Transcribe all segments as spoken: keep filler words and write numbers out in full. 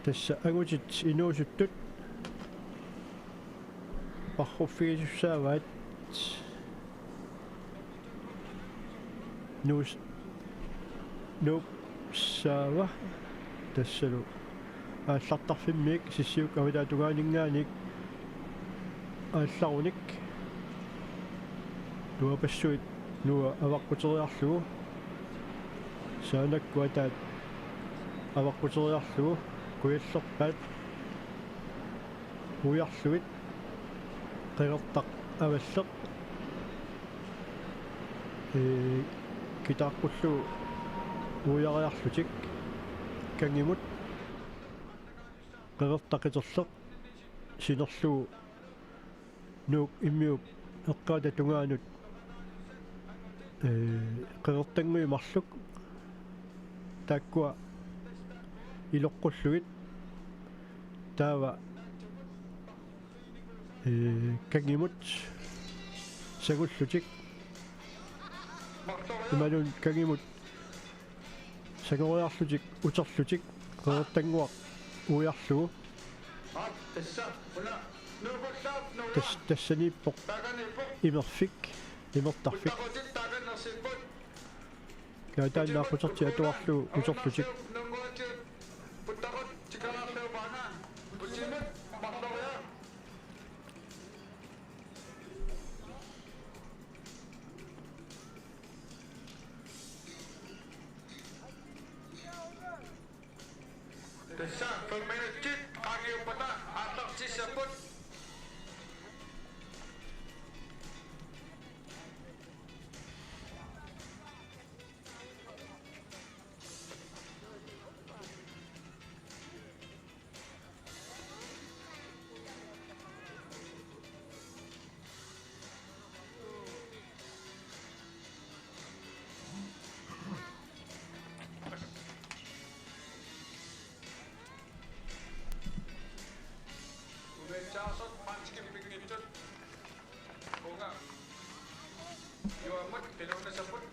Tassa angutit inuusuttut parruffigisussaavaat. Nuus-, Nuup Saava tassalu aallartarfimmiit Sissiuk avataata tungaaninngaanniit aallarunik. Tuapassuit Nuua avaqquteriarlugu. Saanakkut ataat avaqquteriarlugu. Kujallerpaat uiarlugit. Qeqertaq Avalleq. Ee, kitaaqqullugu uiariarlutik. Kangimut. Qeqertaq Qiterleq. Sinerlugu Nuuk immiup eqqaata tungaanut, ee, qeqertannguit marluk taakkua iloqqullugit taava, ee, kangimut sangullutik imaluunniit kangimut sangoriarlutik uterlutik qeqertannguaq uiarlugu. Tassa, una, nuugullaap, nuuga. Tas-, tassaniippoq. Taakaniippoq. Imerfik, imertarfik. Puttaqutit taakanersipput. Kaataannaaqqutertik atuarlugu uterlutik. Nuuguatsiup, puttaqut, tikeraarlugu paanga. Putimut, marloriaq. Tassa fem minutsit qaangiuppata aallartissapput. Umiatsiaarsup Manskip pinngitsut. Uunga. Juammut, piluunnissapput.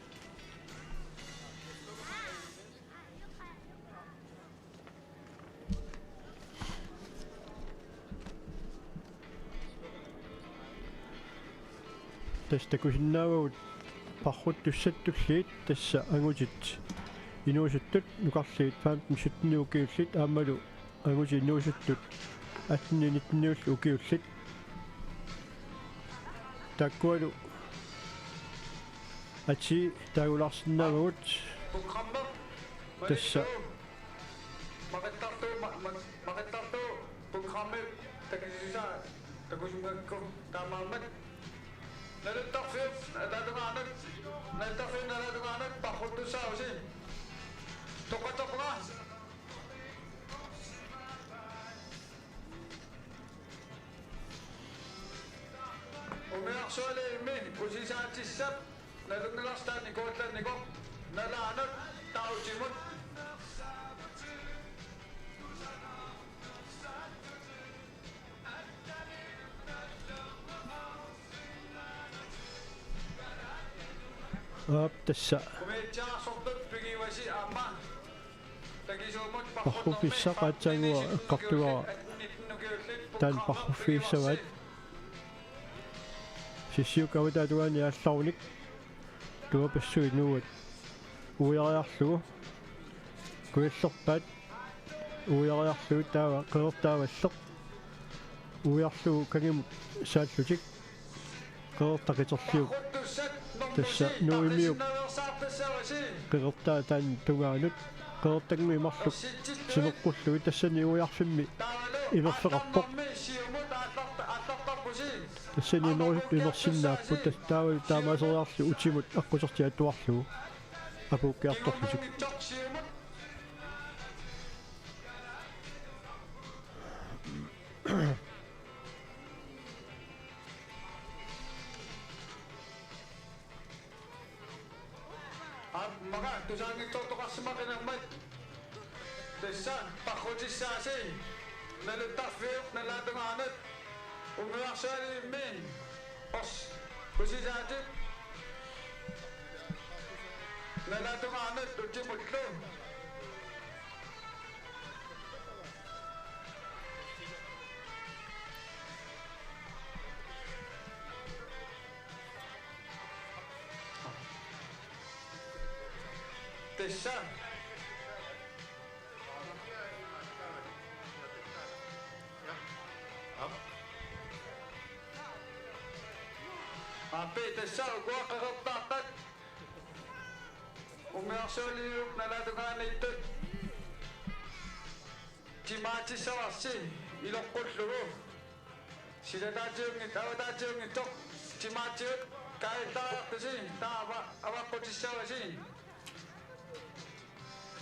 Tassa takusinnaavagut parruttussat tulliit, tassa angutit inuusuttut nukarliit femten sytten ukiullit aammalu angutit inuusuttut atten nitten ukiullit. Taakkualu atii taagulaarsinnaavagut. Tassa. Maqittartu, ma-, ma-, maqittartu programmi takisusaa takusimagakku taamaammat. Naluttarfiup nalaatungaanut, naluttarfiup nalaatungaanut parruttussaavusi. Toqatorpunga. Umiarsualiimmi usisaatissap nalunngilarsi taanna nikuallannikoq nalaanut taava utimut. Aap, tassa. Umiatsiaarsortut pigivasi aamma. Parruffissaq aatsaannguaq eqqartugara taanna parruffigissavaat. Sissiuk avataata tungaani aallarunik. Tuapassuit Nuuat uiariarlugu. Kujallerpaat uiariarlugit taava Qeqertaq Avalleq uiarlugu kangimut saallutik. Qeqertaq Qiterliup. Tassa Nuummiup qeqertaa taanna tungaanut. Qeqertannguit marluk timeqqullugit tassani uiarfimmi imerfeqarpoq. Tassani imerusuttut imersinnaapput, tassa taava taamaaseriarlugu utimut aqqusertik atuarlugu apuukkiartorlutik. Aap, maga tusaanngitsoortoqarsimaqinermat. Tassa parrutissaasi. Naluttarfiup nalaatungaanut. Umiarsualiimmi. Os. Usisaatip nalaatungaanut utimullu. Tassa. Aappi tassa ukua qeqertartat. Umiarsualiup nalaatungaaniittut. Timaatissavassi iloqqullugu. Silataatiunngit-, avataatiunngitsoq timaatigut kaajallaartusi taava avaqqutissavasi.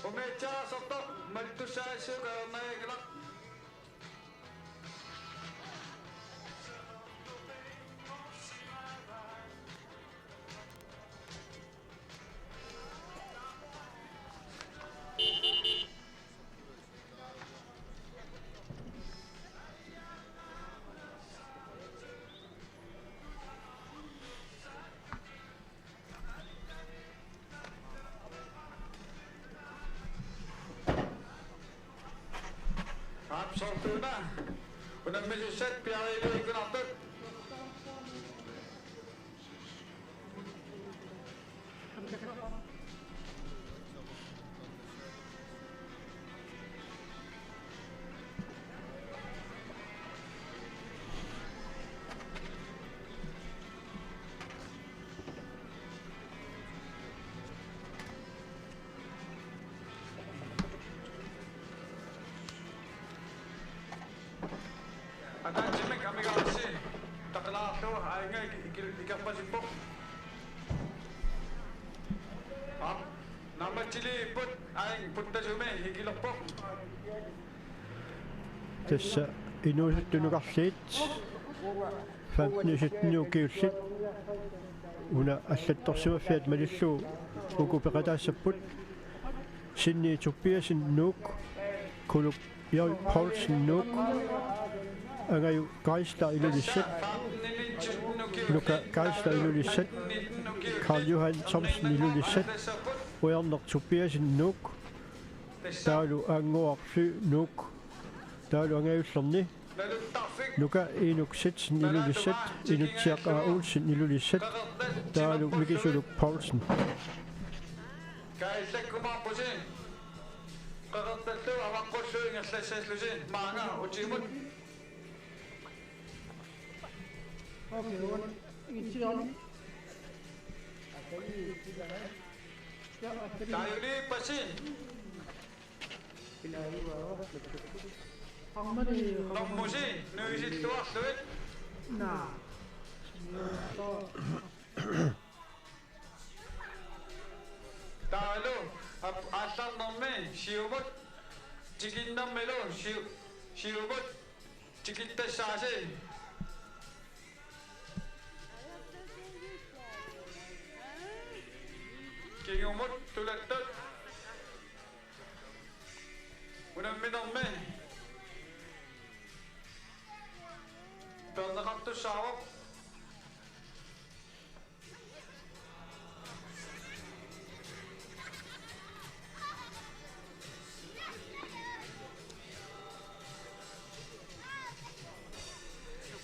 Umiatsiaarsortoq malittussaassuup ajornaanngilaq. Aap, soorlu una unammisussat piareerikkunartut. Ataatsimik amigarsi taqalaarlugu aajuna iki-, iki-, ikerpasippoq. Aap, naammatsiliipput aajuna puttasumi ikilerpoq. Tassa inuusuttut nukarliit femten sytten ukiullit una allattorsimaffiat malillugu uku peqataassapput. Sinni Tobiassen Nuuk, Kulup J. Poulsen Nuuk, Angaju Geisler Ilulissat, Nuka Geisler Ilulissat, Karl Johan Thomsen Ilulissat, Ujarneq Tobiassen Nuuk, taavalu Annguaq Fly Nuuk, taavalu angajullerni Nuka Inuk Sitsen Ilulissat, Inutsiaq A. Olsen Ilulissat, taavalu Mikisuluk Poulsen. Kaajallakkumaarpusi. Qeqertallu avaqqullugu ingerlassallusi maanga utimut. Okay, one. It's on. Ja, okay. Taajulippassii. Normut nuisilluarlugit. Naa. Taavalu ap-, aallarnermi siumut tikinnermilu siu-, siumut tikittassaasi. Kingumut tulattut. Unamminermi peerneqartussaavoq.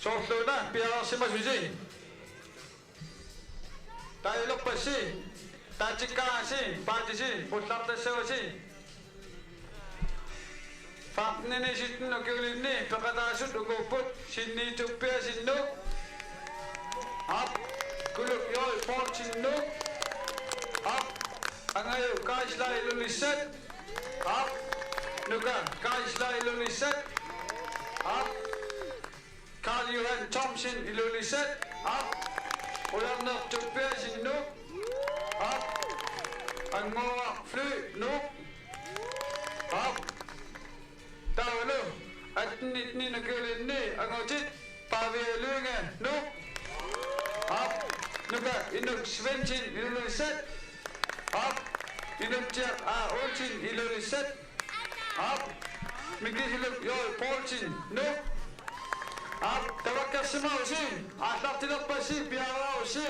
Soorlu una piareersimasusi. Taajulerpassi, taatsikkaasi, paatisi, pullartassavasi. Femten sytten ukiulinni peqataasut ukuupput: Sinni Tobiassen Nuuk. Aap, Kulup J. Poulsen Nuuk. Aap, Angaju Geisler Ilulissat. Aap, Nuka Geisler Ilulissat. Aap, Karl Johan Thomsen Ilulissat. Aap, Ujarneq Tobiassen Nuuk. Aap, Annguaq Fly Nuuk. Aap, taavalu atten nitten ukiulinni angutit Pavia Lynge Nuuk. Aap, Nuka Inuk Svendsen Ilulissat. Aap, Inutsiaq A. Olsen Ilulissat. Aap, Mikisuluk J. Poulsen Nuuk. Aap, tavakkersimavusi, aallartilerpassi, piareerusi.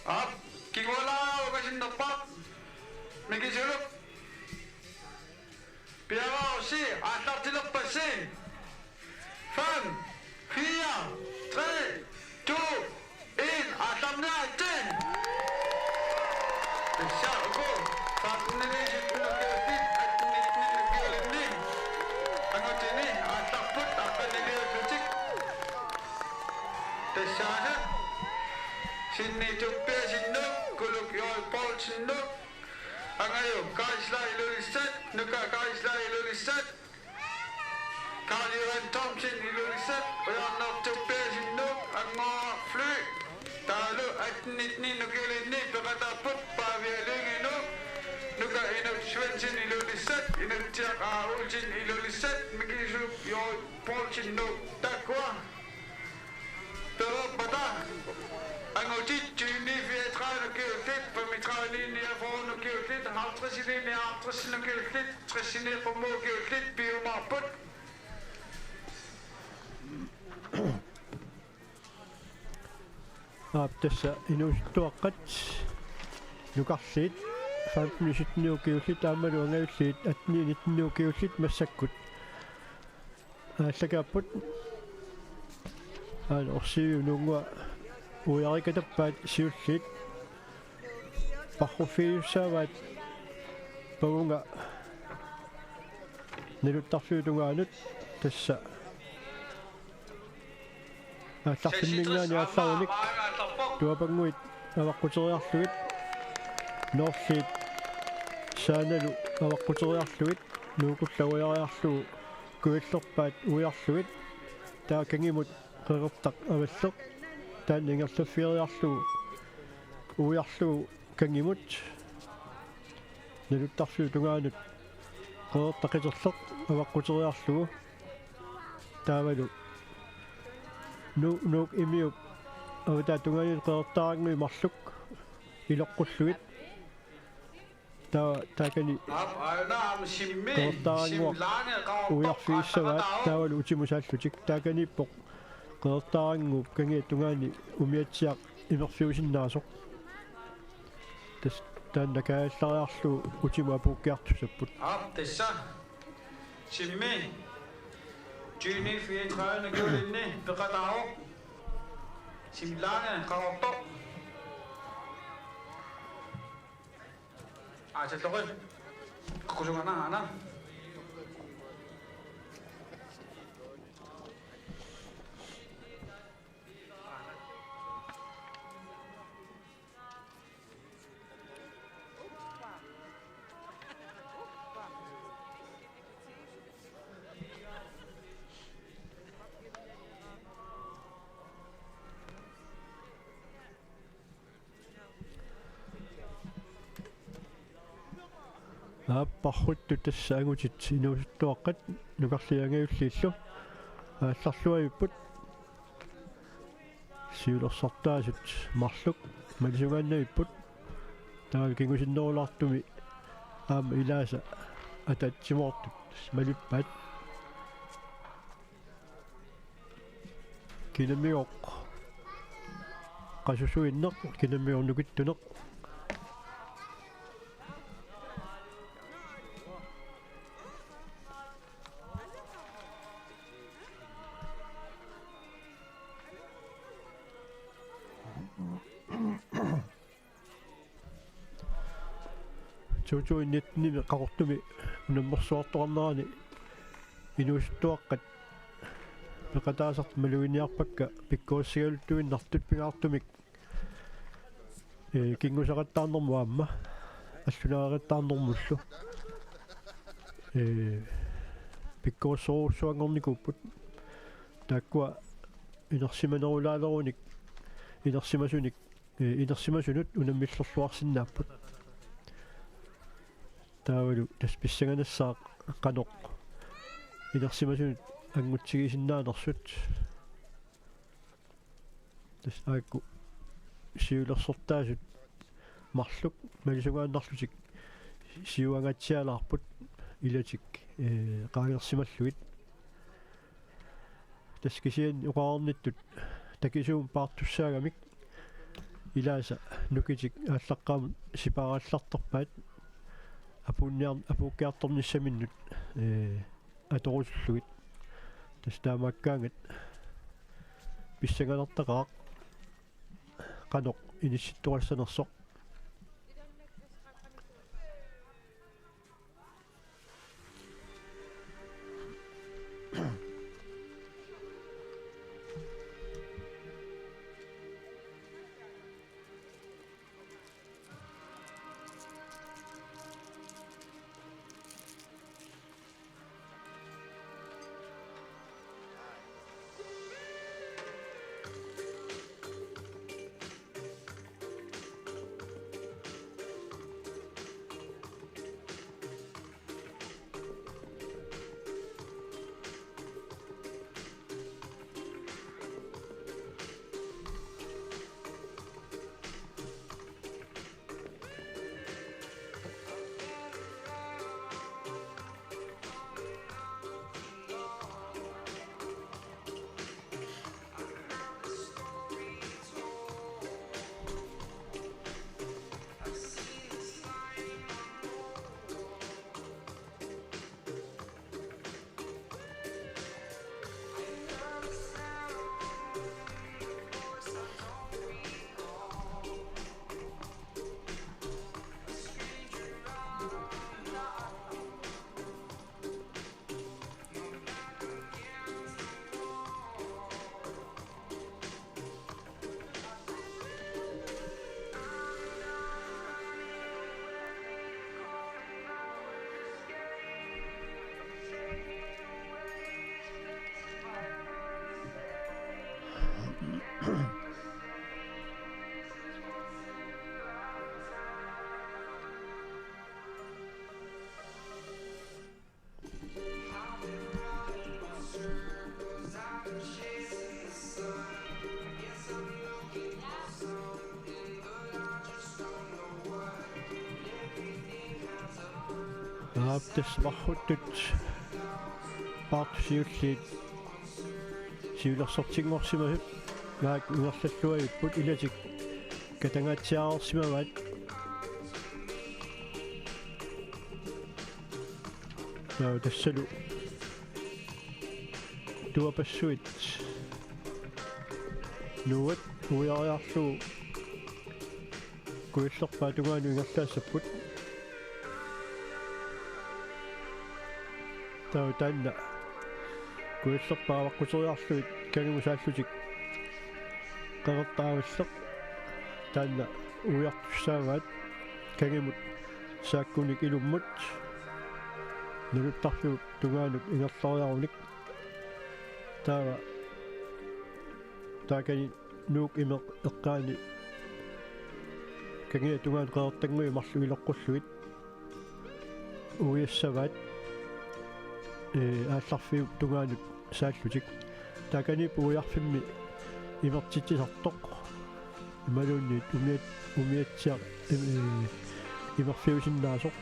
Aap, kinguaalaaraq ungasinnerpaaq, Mikisuluk. Piareerusi, aallartilerpassi. Fem, fire, tre, To, en, aallarniaritsi. Tassa uku femten sytten ukiullit, atten nitten ukiulinni angutini aallarput aqqaniliullutik. Tassaana Sinni Tobiassennuk, Kuluk Joel Poulsennuk, Angaju Geisler Ilulissat, Nuka Geisler Ilulissat, Karl Johan Thomsen Ilulissat, Ujarneq Tobiassennuk, Angoora Fly, taavalu atten nitten ukiulinni peqataapput Pavia Lyngenuk, Nuka Inuk Svendsen Ilulissat, Inutsiaq A. Olsen Ilulissat, Mikisup Joel Poulsennuk, taakkua pereerpata angutit tyve niogtredive ukiullit, femogtredive niogfyrre ukiullit, halvtreds nioghalvtreds ukiullit, tres qummut ukiullit piumaarput. Aap, tassa inuusuttuaqqat nukarliit femten sytten ukiullit aammalu angajulliit atten nitten ukiullit massakkut aallakaapput. Aana orsiiviup nuunngua uiarikatappaat siulliit. Parruffigisussaavaat pavunga naluttarfiup tungaanut, tassa aallarfimminngaanniit aallarunik tuapannguit avaqquteriarlugit, noorliit saanalu avaqquteriarlugit, nuukulla uiariarlugu kujallerpaat uiarlugit, taava kangimut qeqertaq avalleq taanna ingerlaffigeriarlugu uiarlugu kangimut naluttarfiup tungaanut qeqertaq qiterleq avaqquteriarlugu, taavalu Nu-, Nuuk Imiup avataata tungaanut qeqertaaraannguit marluk iloqqullugit. Taava taakani Aap, aana aamma Simmi, qeqertaaraannguaq Sim Lange, qaqortoq, uiarfigissavaat aallartaqaaq. Taavalu utimut saallutik. Taakaniippoq qeqertaaraannguup kangiata tungaani umiatsiaq imerfiusinnaasoq. Tassa taanna kaajallariarlugu utimut apuukkiartussapput. Aap, tassa Simmi tyve fireogtredive ukiulinni peqataavoq. Sim Lange, qaqortoq. Aasalloqi. Qaqusungana aana. Aap, parruttut tassa angutit inuusuttuaqqat nukarliit angajulliillu aallarluavipput. Siulersortaasut marluk malisungaannavipput. Taavalu kingusinnerulaartumi aamma ilaasa ataatsimoortut malippaat. Kinamigooq qasusuineq, kinamigooq nukittuneq. To tusind nitten-imi Qaqortumi unammersuartoqarnerani inuusuttuaqqat peqataasartut maluginiarpakka pikkorissagaluartuinnartut pingaartumik, ee, kinngusaqattaarnermut aamma allunaaqattaarnermullu, ee, pikkorissorujussuanngornikuupput. Taakkua inersimanerulaalerunik, inersimasunik, ee, inersimasunut unammillerluarsinnaapput. Taavalu tassa pissanganassaaq qanoq inersimasunut angutigisinnaanersut. Tassa aakku siulersortaasut marluk malisungaannarlutik siuangaatsialaarput ilatik, ee, qaangersimallugit. Tassa kisianni oqarnittut takisuumik paartussaagamik ilaasa nukitik aallaqqaammut sipaarallartarpaat apuunniar-, apuukkiartornissaminnut, ee, atorusullugit. Tassa taamaakkaangat pissanganartaqaaq. qanoq inissittoqassanersoq. Aap, tassa marluttut paartusiulliit siulersortinngorsimasut naak ingerlalluavipput, ilatik katangaatsiareersimavaat. Taava tassalu tuapassuit nuuat uiariarlugu kujallerpaap tungaanut ingerlaassapput. Taava taanna kujallerpaap avaqquteriarlugit kangimut saallutik qeqertaq aavalleq. Taanna uiartussaavaat kangimut saakkunik ilummut naluttarfiup tungaanut ingerlariarunik. Taava taakani Nuuk imeq eqqaani kangiat tungaanut qeqertannguit marluk ileqqullugit uiassavaat, ee, aallarfiup tungaanut saallutik. Taakaniippoq uiarfimmi imertitsisartoq imaluunniit umiat-, umiatsiaq, ee, imerfiusinnaasoq.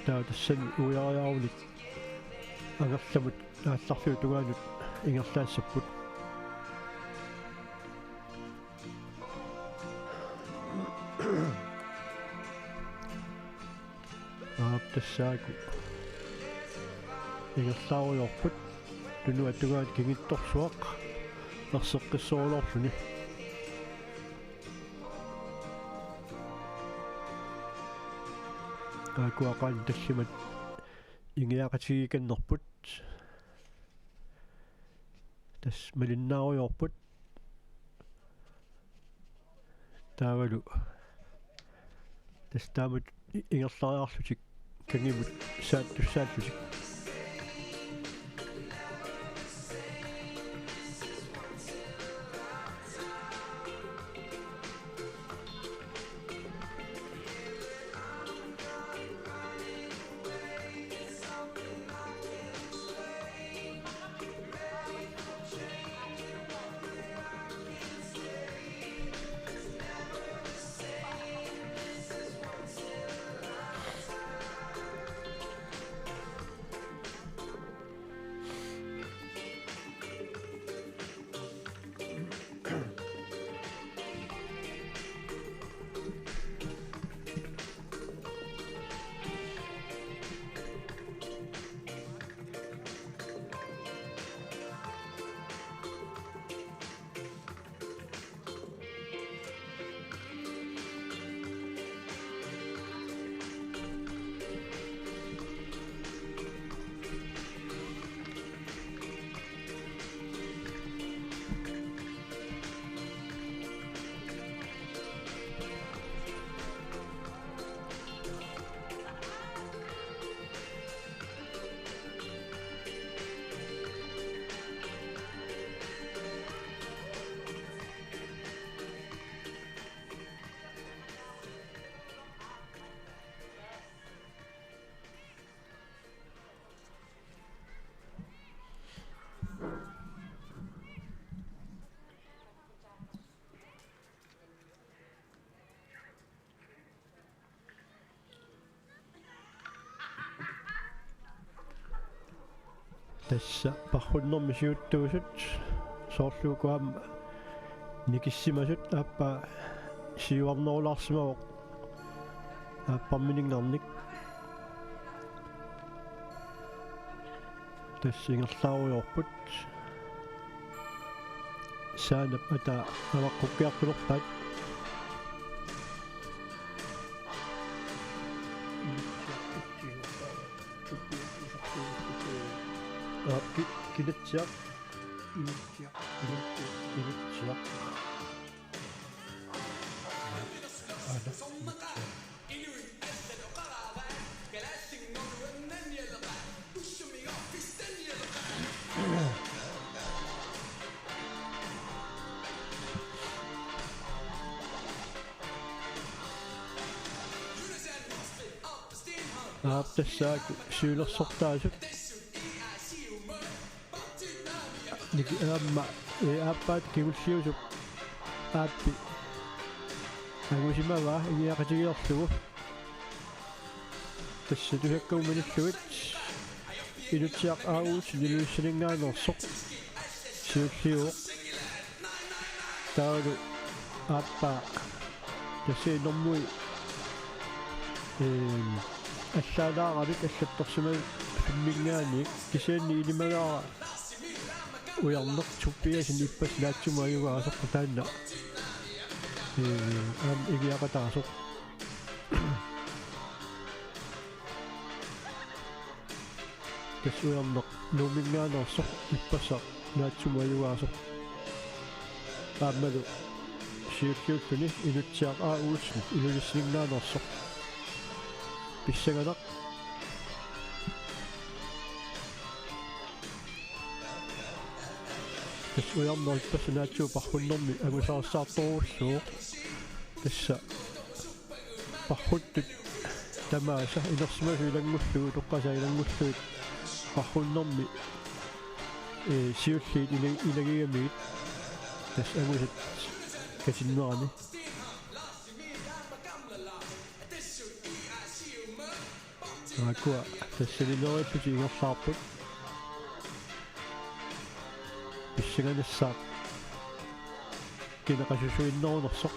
Taava tassani uiariarunik angerlamut aallarfiup tungaanut ingerlaassapput. Aap, tassaaku ingerlaarujoorput. Tunuata tungaanut kingittorsuaq erseqqissorujorluni. Aakuaqaani tallimat ingiaqatigiikannerput. Tassa malinnaarujoorput. Taavalu tassa taamatut i-, ingerlariarlutik kangimut saattussaallutik. Tassa parrunnermi siuttuusut soorlu uku aamma nikissimasut aappaa siuarnerulaarsimavoq aapparminingarnik. Tassa ingerlaarujoorput. Saanap ataa avaqqukkiartulerpaat. Aa, ki-, Kinatsiaq. Inutsiaq. Inutsiaq. Inutsiaq. Aana. Aap, tassaakku siulersortaasut. Niki-, aamma, ee, aappaata kingulliusup aappi angusimavaa igiaqatigilerlugu. Tassa tusakkamut malillugit Inutsiaq A Olsen Ilulissaninngaanneersoq siulliuvoq. Taavalu aappaa tassa normui, eem, allaalaaravit allattorsimafimminngaanniit kisianni ilimagaara Ujarneq Tobiassen ippassaq naatsumut ajugaasoq taanna, ee, aamma igiaqataasoq. Tassa Ujarneq Nuumminngaanneersoq ippassaq naatsumut ajugaasoq. Aammalu siulliulluni Inutsiaq A Olsen Ilulissaninngaanneersoq. Pissanganaq. Tassa Ujarneq ippassaq naatsumut parrunnermi angusarissaartorujussuuvoq. Tassa parruttut tamaasa inersimasut ilanngullugu, toqqasaat ilanngullugit parrunnermi, ee, siulliit ila-, ilagigamigit tassa angusat katinnerani. Taakkua tassanilerillutik ingerlaarput. Pissanganassaaq kina qasusuinnerunersoq.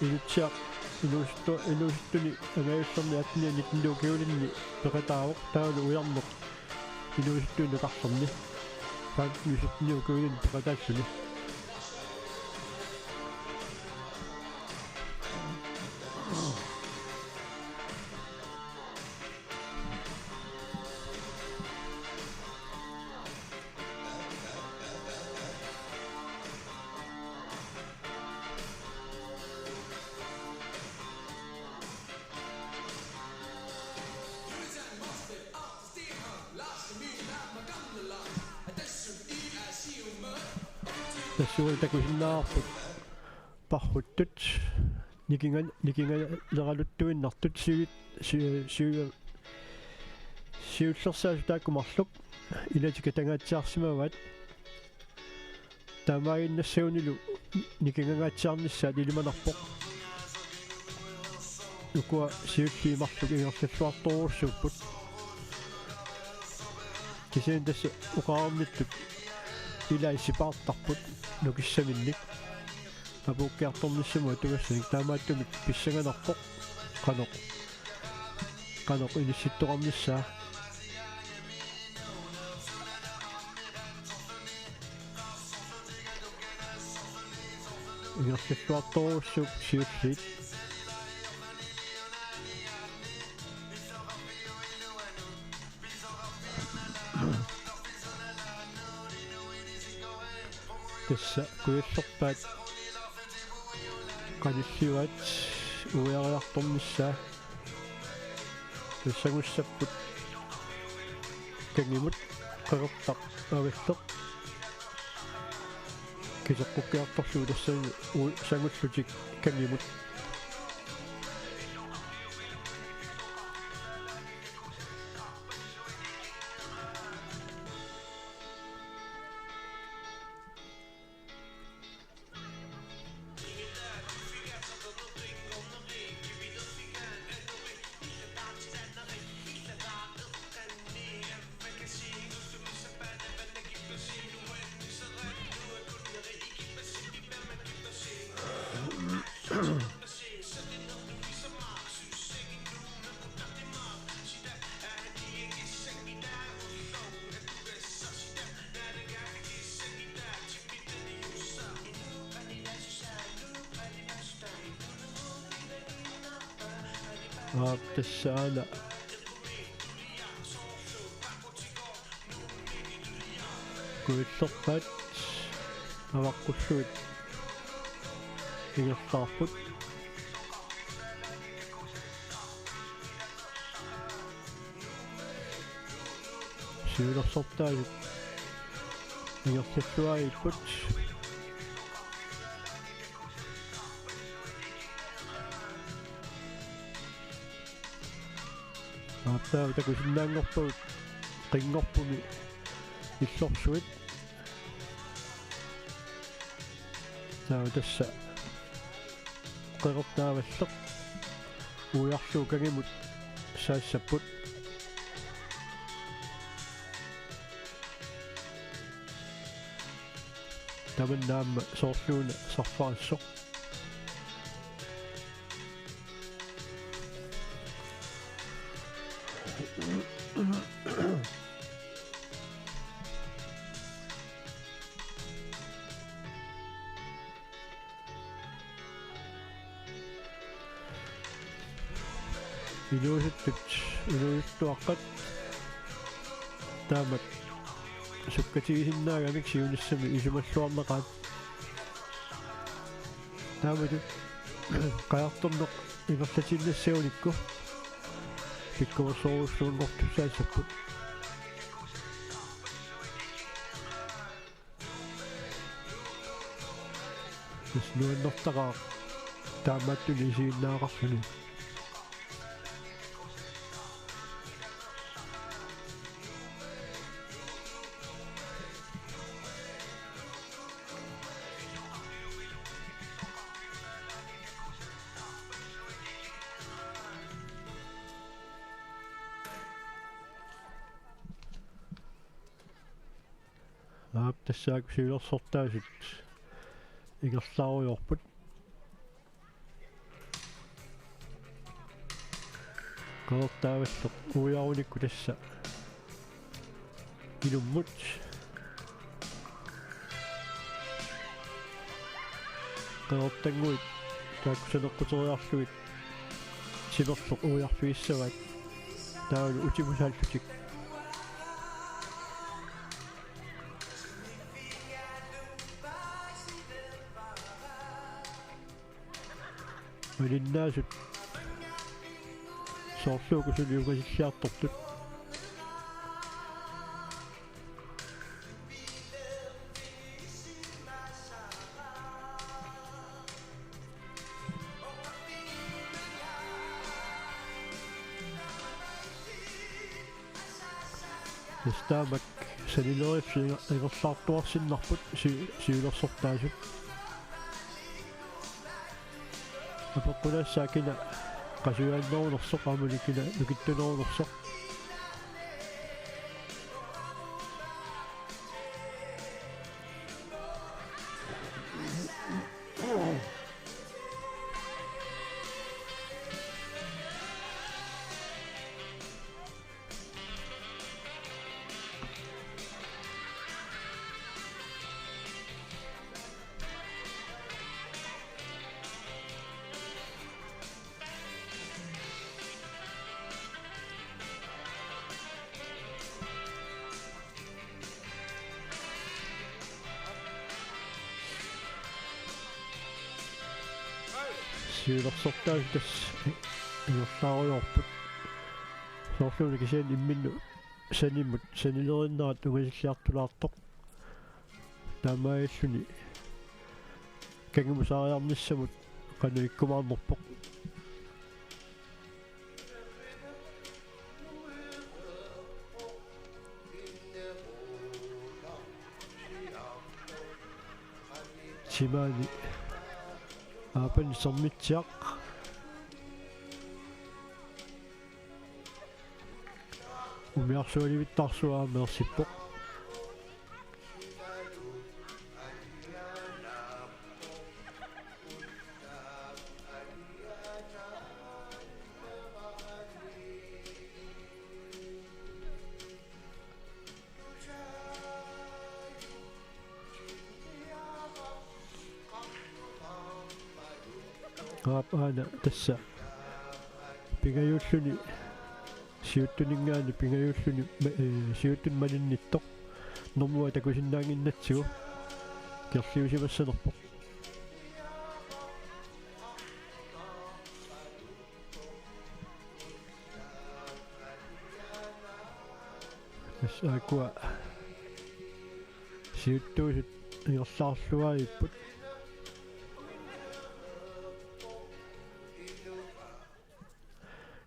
Inutsiaq inuusuttu-, inuusuttuni angajullerni attenianni nittenhundrede ukiulinni peqataavoq taavalu Ujarneq inuusuttuinnaq karlerni. Femten sytten ukiulinni peqataalluni. Tassuuna takusinnaavarput parruttut nikinga-, nikingaleraluttuinnartut siu-, siu-, siu-, siullersaasut taakku marluk ilatik katangaatsiarsimavaat. Taamaaginnassagunilu nikingangaatsiarnissaat ilimanarpoq. Ukua siulliit marluk ingerlalluartorujussuupput. Kisianni tassa oqarnittut ilaat sipaartarput nukissaminnik. Apuukkiartornissamut atugassanik, taamaattumik pissanganarpoq qanoq, qanoq inissittoqarnissaa. Ingerlalluartorujussuupput siulliit. Tassa kujallerpaat qanilliuaat uiariartornissaa. Tassagussapput kangimut qeqertaq avalleq. Kiteqqukkiartorlugu tassani u-, sangullutik kangimut. Aap, tassa aana kuillerpaat avaqqullugit ingerlaarput. Siulersortaasut ingerlalluarput. Aap, taava takusinnaanngorpagut qinngorpumi illorsuit. Taava tassa Qeqertaavalleq uiarlugu kangimut saassapput. Tamanna aamma soorluuna sarfarisoq. Inuusuttut, inuusuttuaqqat taamak sukkatigisinnaagamik siunissami isumalluarneqaat. Taamatut qajartorneq ingerlatiinnassagunikku pikkorissorujussuanngortussaassapput. Tassa nuannertaqaaq taamaattunik isiginnaarluni. Aap, tassaakkut siulersortaasut ingerlaarujoorput. Qeqertaavalleq uiarunikku tassa inummut. Qeqertannguit taakku saneqquteriarlugit timerleq uiarfigissavaat taavalu utimusaallutik. Malinnaasut soorlu uku suli ungasilliartortut. Tassa taamak sanileriffik ingerlaartuarsinnarput si-, siulersortaasut. Apeqqutaassaaq kina qasujaannerunersoq aammalu kina nukittunerunersoq. Siulersortaasut tassa ingerlaarujoorput. Soorluuna kisianni imminnut sanimut sanileriinnerat ungasilliartulaartoq. Taamaalilluni kangimusaariarnissamut qanoq ikkumaarnerpoq. Simaani aapani Sermitsiaq. Umiarsualivittaarsuaq aamma ersippoq. Aap, aana tassa Pingajuulluni siuttuninngaanniit pingajuulluni ma-, ee, siuttuni malinnittoq normu takusinnaannginnatsigu kerliusimassanerpoq. Tassa aakkua siuttuusut ingerlaarluaavipput.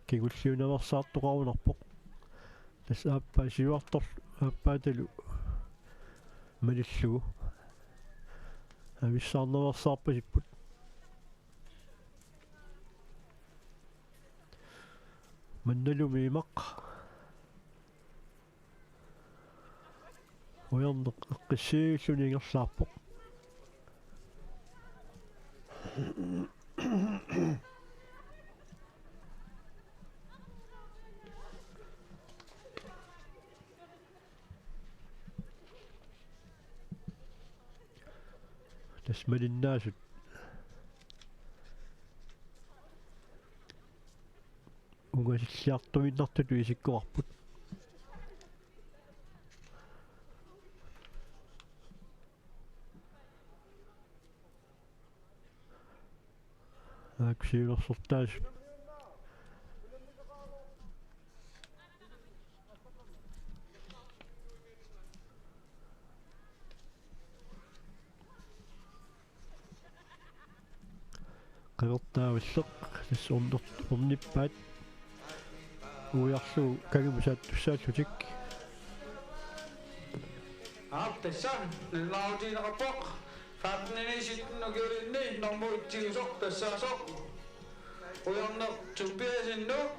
Kingulliunnaveersaartoqarunarpoq. Tassa aappaa siuartorlu aappaatalu malillugu avissaarnaveersaarpasipput. Mannalumi imaq ujarneq eqqissiivilluni ingerlaarpoq. Tassa malinnaasut ungasilliartuinnartutut isikkoqarput. Aakkua siulersortaasut. Qivertaa Villeq, tassa orner-, ornippaat. Uiarlugu kangimut saattussaallutik. Aap, tassa, nalunaarutigineqarpoq. Femten sytten ukiulinni, nummer et-iusoq, tassaasoq ujarneq Tobiassen-ip.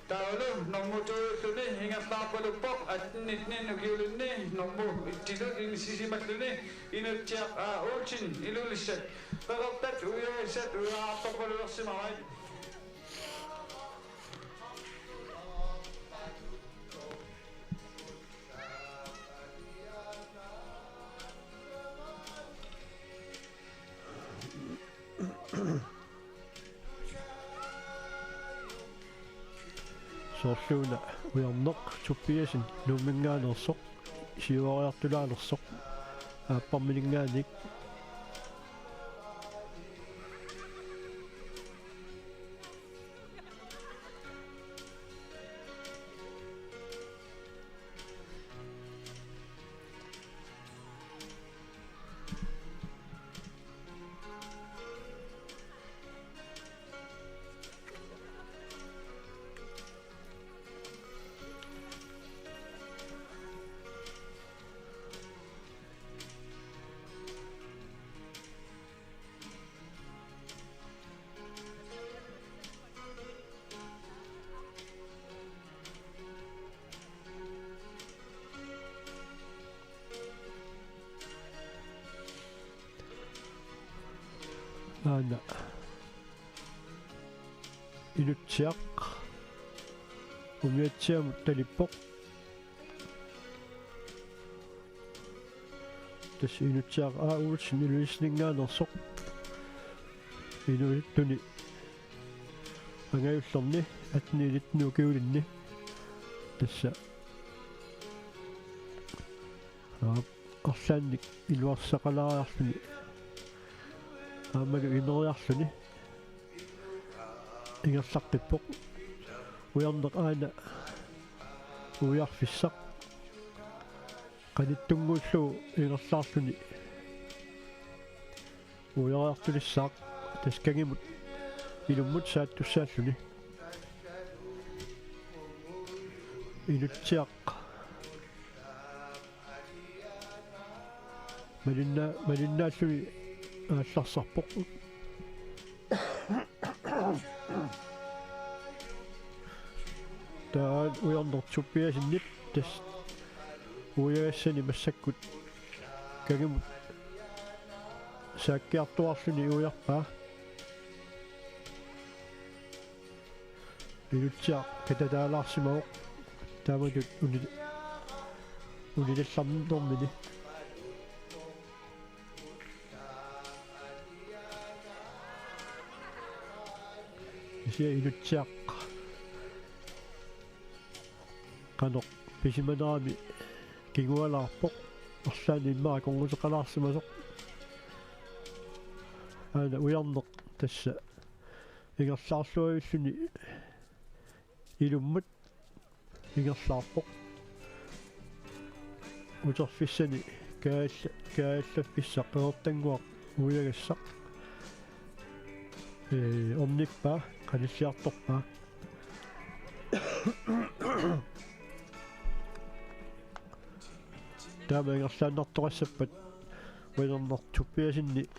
Taavalu nummer to-ulluni ingerlaarpaluppoq, atten nitten ukiulinni nummer et-itut inissisimalluni Inutsiaq A. Olsen, Ilulissat. Qeqertat uiagassat uiaartorpalulersimavaat. Soorluuna ujarneq Tobiassen Nuumminngaanneersoq, siuariartulaalersoq aapparminngaanniit. Aana Inutsiaq umiatsiamut talippoq. Tassa Inutsiaq A. Olsen Ilulissaninngaanneersoq. Inuttuni angajullerni atten nitten ukiulinni. Tassa. Aap, arlaannik iluarsaqalaariarluni. Aammalu ineriarluni. Ingerlaqqippoq. Ujarneq aana uiarfissaq. Qanittunnguullugu ingerlaarluni uiariartulissaaq, tassa kangimut ilummut saattussaalluni. Inutsiaq malinna-, malinnaalluni aallarsarpoq. Taava ujarneq Tobiassen-ip tassa uiagassani massakkut kangimut saakkiartuaarluni uiarpaa. Inutsiaq katataalaarsimavoq taamatut uni-, unilallarnermini. Sia Inutsiaq qanoq pisimanerami kingualaarpoq. Arlaanni immaqa akornuteqalaarsimasoq. Aana Ujarneq tassa ingerlaarluavilluni ilummut ingerlaarpoq. Uterfissani kaal-, kaallaffissaq qeqertannguaq uiagassaq. Ee, ornippaa, qanilliartorpaa. Taama ingerlaannartoqassappat Ujarneq Tobiassenip,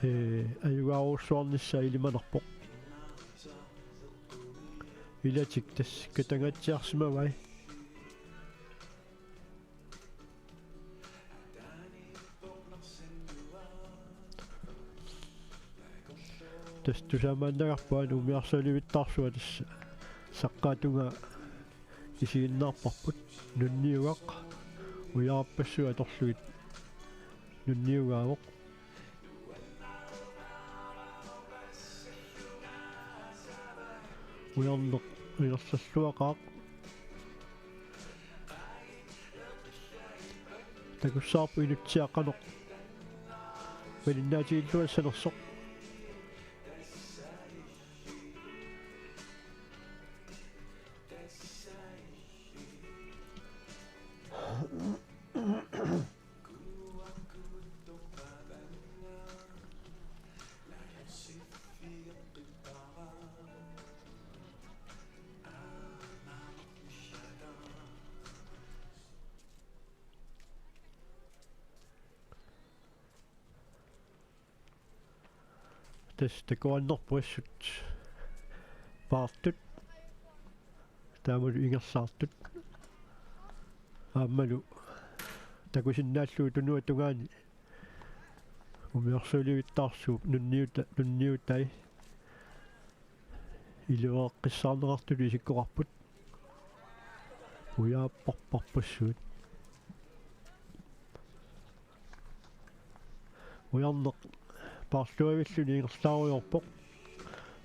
ee, ajugaarujussuarnissaa ilimanarpoq. Ilatik tassa katangaatsiarsimavai. Tassa tusaamaannagarput aana umiarsualivittaarsuaq tassa saqqaatungaa isiginnaarparput. Nunniugaq, ujaarpassuit atorlugit nunniugaavoq. Ujarneq ingerlalluaqaaq. Takussavarput Inutsiaq qanoq malinnaatigilluassanersoq. Tassa takuannerput assut paartut. Taamalu ingerlaartut. Aammalu takusinnaallugu tunuata tungaani umiarsualivittaarsuup nunniuta-, nunniutai iluaqqissaarneqartutut isikkoqarput. Ujaapparparpassuit. Ujarneq paarluavilluni ingerlaarujoorpoq.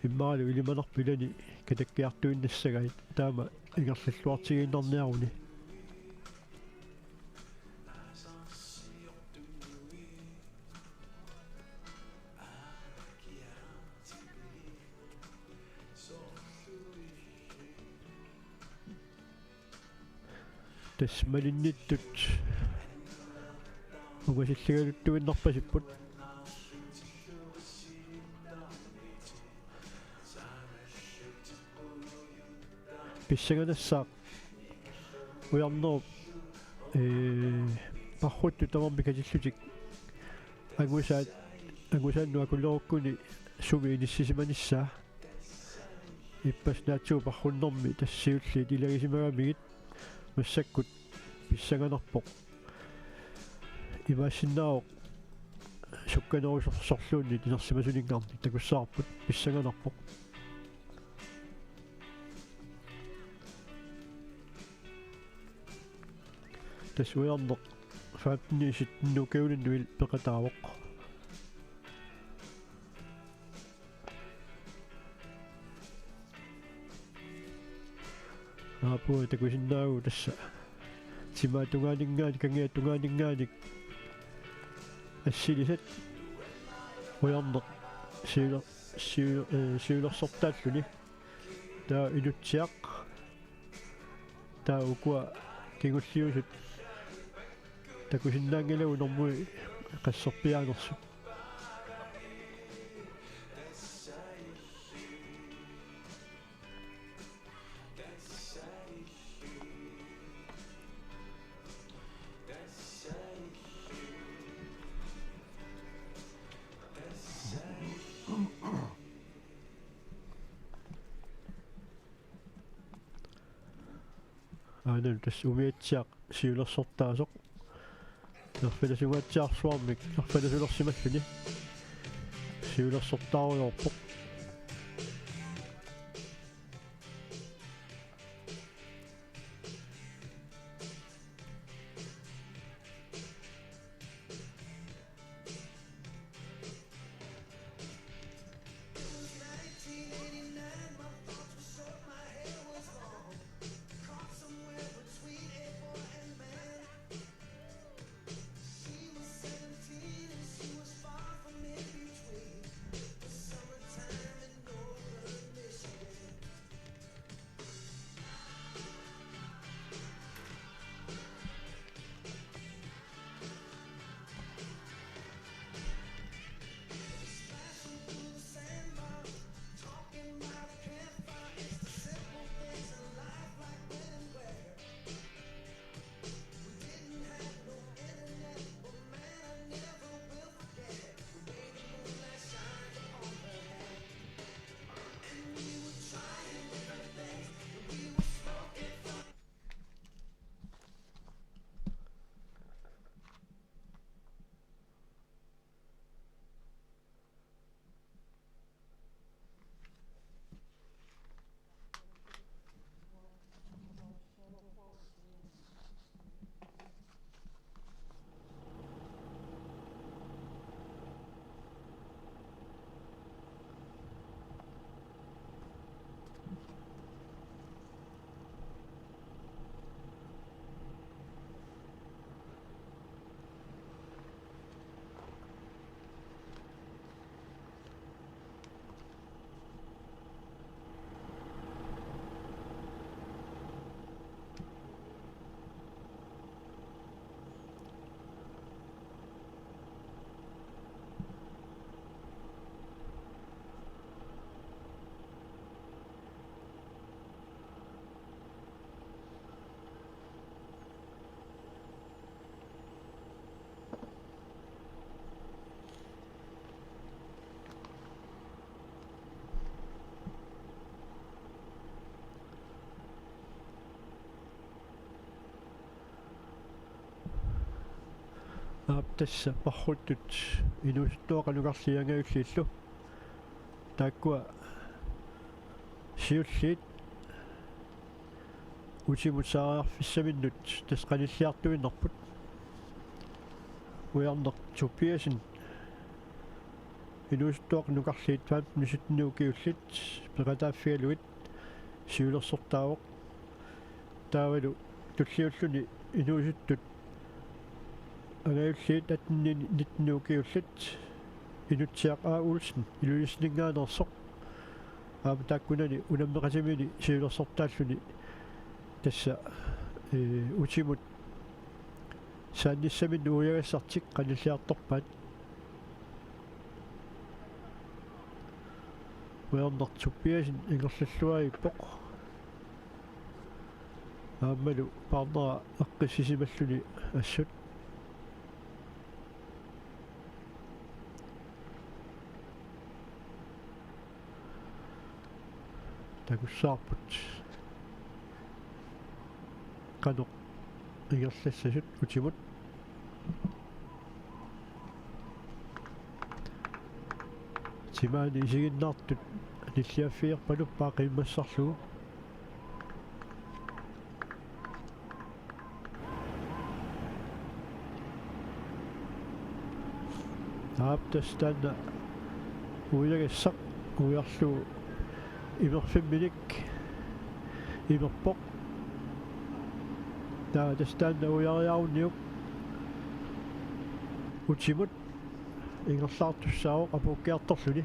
Immaqalu ilimanarpoq ilani katakkiartuinnassagai taama ingerlalluartigiinnarniaruni. Tassa malinnittut ungasilligaluttuinnarpasipput. Pissanganassaaq Ujarnerup, ee, parruttut tamarmik katillutik angusaat, angusaannut akulerukkuni sumi inissisimanissaa. Ippassaq naatsumik parrunnermi tassa siulliit ilagisimagamigit massakkut pissanganarpoq. Imaassinnaavoq sukkanerusor-, sorluunniit inersimasuninngaanniit takussavarput pissanganarpoq. Tassa Ujarneq femten sytten ukiulinnut peqataavoq. Aapua takusinnaavugut tassa timaat tungaaninngaanniit, kangiat tungaaninngaanniit assilisat. Ujarneq siuler-, siu-, ee, siulersortaalluni. Taava Inutsiaq. Taava ukua kingulliusut takusinnaanngilagut normui qasserpiaanersut. Aana tassa umiatsiaq siulersortaasoq. Erfalasunngaatsiarsuarmik erfalasulersimalluni siulersortaarujoorpoq. Aap, tassa parruttut inuusuttuaqqat nukarliit angajulliillu. Taakkua siulliit utimut saariarfissaminnut tassa qanilliartuinnarput. Ujarneq Tobiassen inuusuttuaqqat nukarliit femten sytten ukiullit peqataaffigalugit siulersortaavoq. Taavalu tulliulluni inuusuttut angajulliit atten nitten ukiullit Inutsiaq A. Olsen Ilulissaninngaanneersoq. Aamma taakkunani unammeqatimini siulersortaalluni tassa, ee, utimut saannissaminnik uiagassartik qanilliartorpaat. Ujarneq Tobiassen ingerlalluaippoq. Aammalu partnera eqqissisimalluni assut. Takussavarput qanoq ingerlassasut utimut. Timaani isiginnaartut nilliaffigerpaluppaa qiimmassarlugu. Aap, tassa taanna uiagassaq uiarlugu imerfimminik imerpoq. Taava tassa taanna uiariarunniuk utimut ingerlaartussaavoq apuukkiartorluni.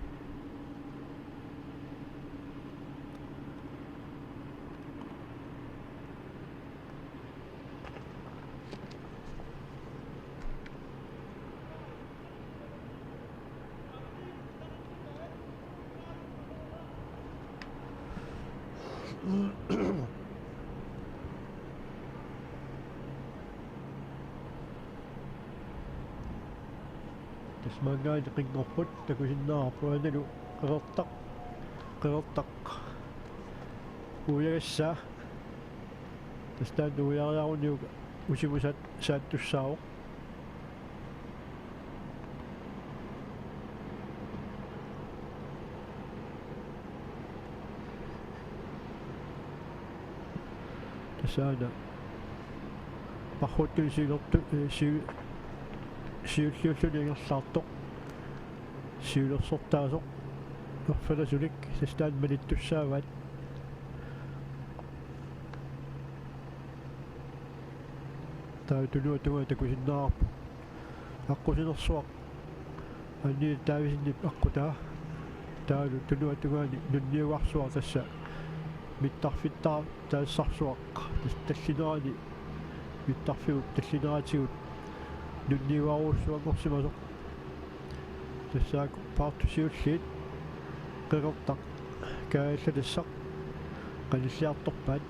Tassa maanngaanniit qinngorput, takusinnaavarput aanalu qeqertaq, qeqertaq uiagassaa. Tassa taanna uiariarunniuk utimut saat-, saattussaavoq. Tassa aana parruttuni siulertu-, ee, siu-, siulliulluni ingerlaartoq. Siulersortaasoq erfalasulik tassa taanna malittussaavaat. Taava tunuata tungaanut takusinnaavarput aqqusinersuaq Anni Davidsenip aqqutaa. Taavalu tunuata tungaani nunniugarsuaq tassa mittarfittaartaassarsuaq. Tassa tallinerani mittarfiup tallineratigut nunniugarujussuanngorsimasoq. Tassaakku paartut siulliit qeqertaq kaajallatassaq qanilliartorpaat.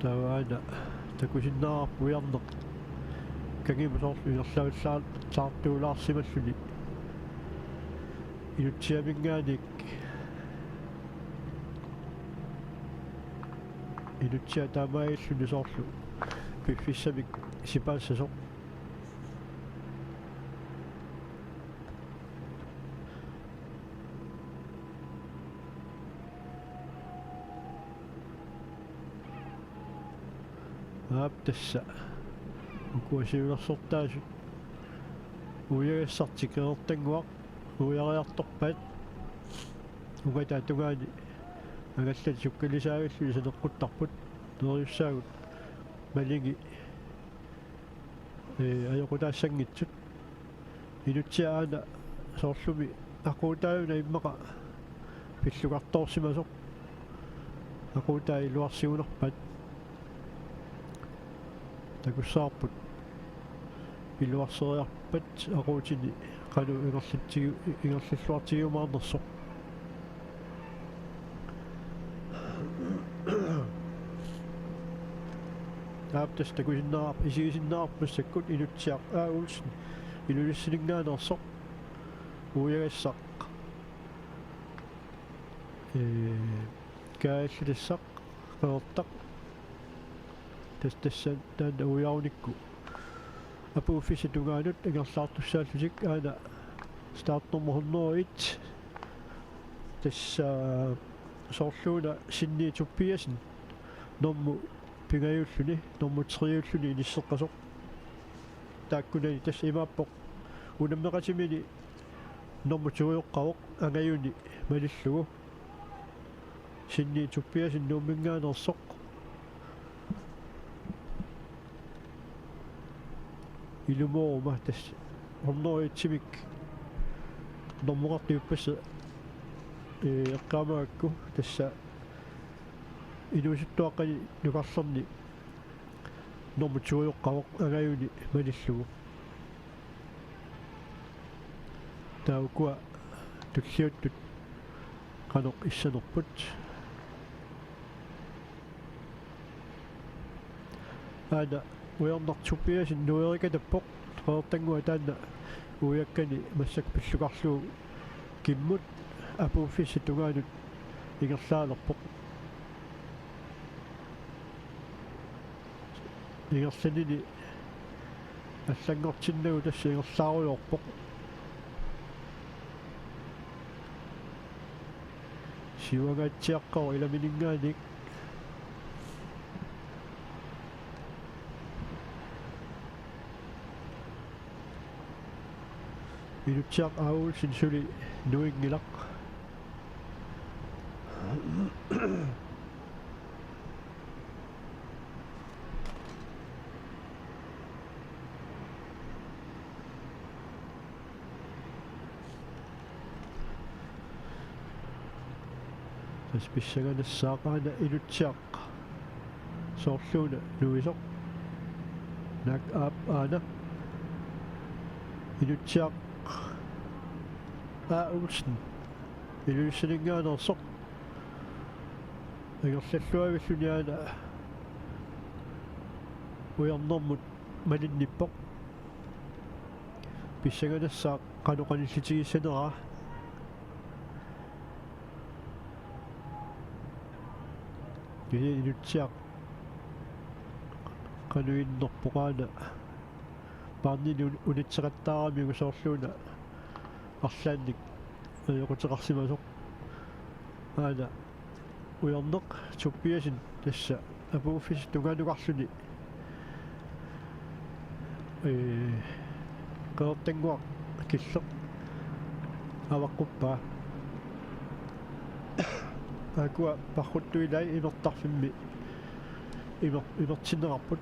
Taava aana takusinnaavarput ujarneq kangimut soorlu ingerlavillaartuulaarsimalluni. Inutsiaminngaanniit inutsiaq taamaalluni soorlu piffissamik sipaassasoq. Aap, tassa ukua siulersortaasut uiagassartik qeqertannguaq uiariartorpaat. Ungataata tungaani angallatit sukkalisaavilluni saneqquttarput. Neriussaagut malingi, ee, ajoqutaassanngitsut. Inutsiaq aana soorlumi aquutaajuna immaqa pillukartoorsimasoq. Aquutai iluarsigunarpaat. Takussavarput iluarseriarpat aquutini qanoq ingerlatsigu-, ingerlalluartigiumaarnersoq. Aap, tassa takusinnaavarput, isigisinnaavarput massakkut Inutsiaq A. Olsen Ilulissaninngaanneersoq uiagassaq. Ee, Kaalli tassa Qeqertaq. Tas-, tassa taanna uiarunikku Apuuffissap tungaanut ingerlaartussaallutik aana startnummer hundrede og et. Tassa soorluuna Sinni Tobiassen normu pingajuulluni, normu triulluni inisseqqasoq. Taakkunani tassa imaappoq unammeqatimini normu tojoqqavoq angajuni malillugu. Sinni Tobiassen Nuumminngaanneersoq. Ilumooruma tassa hundrede og et-imik normukartuippassi, ee, eqqaamagakku tassa inuusuttuaqqani nukarlerni normu tojoqqavoq angajuni malillugu. Taava ukua tulliuttut qanoq issanerput. Aana Ujarneq Tobiassen nuerikatappoq, Qeqertannguaq taanna uiakkani massakkut pillukarlugu kimmut Apuuffissap tungaanut ingerlaalerpoq. Ingerlanini allanngortinnagu tassa ingerlaarujoorpoq. Siuangaatsiaqqavoq ilamininngaanniit. Inutsiaq Aulsen suli nuinngilaq. Tassa pissanganassaaq aana Inutsiaq soorluuna nuisoq. Naak aap aana Inutsiaq A. Olsen Ilulissaninngaanneersoq. Ingerlalluavilluni aana Ujarnermut malinnippoq. Pissanganassaaq qanoq qanillitigissaneraa. Kisianni Inutsiaq qanoq innerpoq aana. Paarnini un-, unitseqattaaramiuk soorluuna arlaannik ajoquteqarsimasoq. Aana Ujarneq Tobiassen tassa Apuuffissap tungaanukarluni, ee, Qeqertannguaq Killeq avaqquppaa. Aakkua parruttuilai imertarfimmi imer-, imertinneqarput.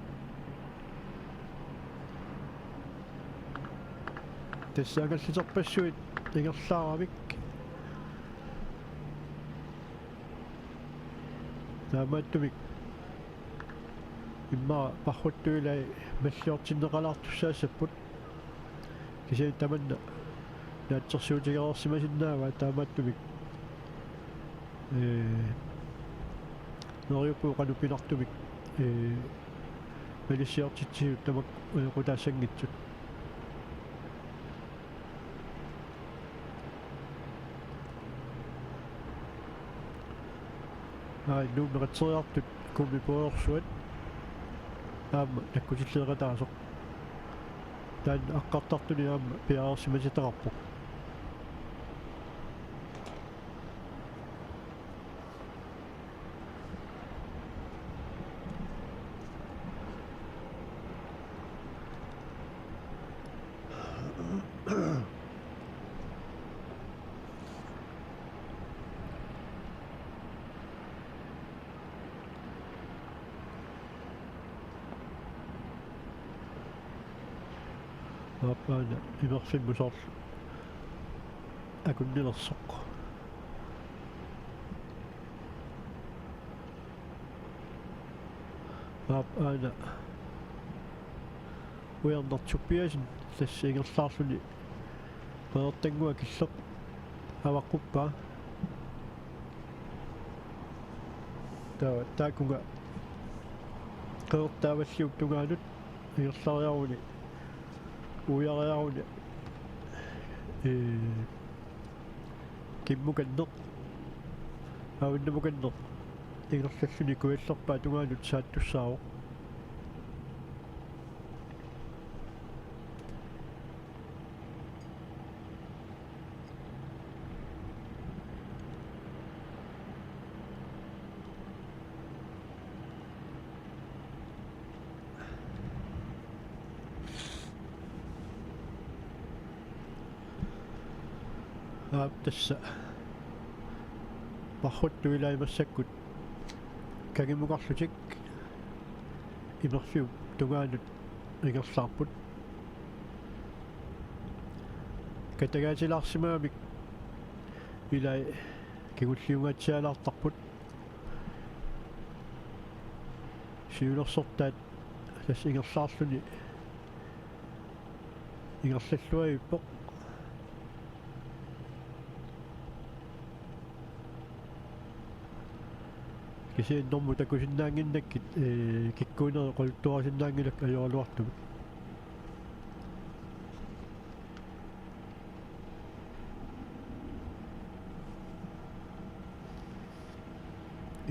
Tassa angallatserpassuit ingerlaaramik. Taamaattumik immaqa parruttuilai malliortinneqalaartussaassapput. Kisianni tamanna naatsorsuutigereersimasinnaavaa taamaattumik. Ee, neriuppugut qanoq pinartumik, ee, malissiortitsisut tamakku ajoqutaassanngitsut. Aa, Nuummi qatseriartut Kuummi puiorsuat aamma nakkutilleeqataasoq. Taanna aqqartartuni aamma piareersimasitaqarpoq. Aap aana imerfimmut soorlu akunnilersoq. Aap aana Ujarneq Tobiassen tassa ingerlaarluni Qeqertannguaq Killeq avaqquppaa. Taava taakkunga Qeqertaavalliup tungaanut ingerlariaruni, uiariaruni, ee, kimmukanneq. Avinngamukanneq ingerlalluni kujallerpaap tungaanut saattussaavoq. Aap, tassa Parruttup ilai massakkut kangimukarlutik imerfiup tungaanut ingerlaarput. Katagaatilaarsimagamik ilai kingulliungaatsialaartarput. Siunersortaat tassa ingerlaarluni ingerlalluavippoq. Kisianni normut takusinnaannginnakkit, ee, kikkuunerit oqaluttuarisinnaanngilakka ajoraluartumik.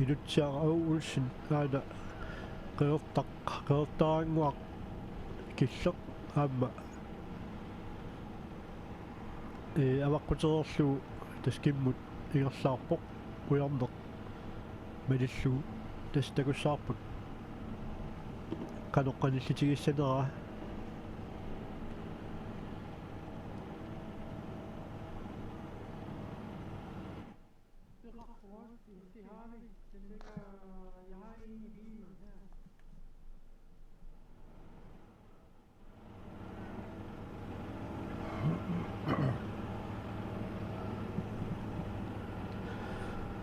Inutsiaq A. Olsen aana qeqertaq, qeqertaraannguaq killeq aamma, ee, avaqqutereerlugu tassa kimmut ingerlaarpoq, ujarneq malillugu. Tassa takussavarput qanoq qanillitigissaneraa.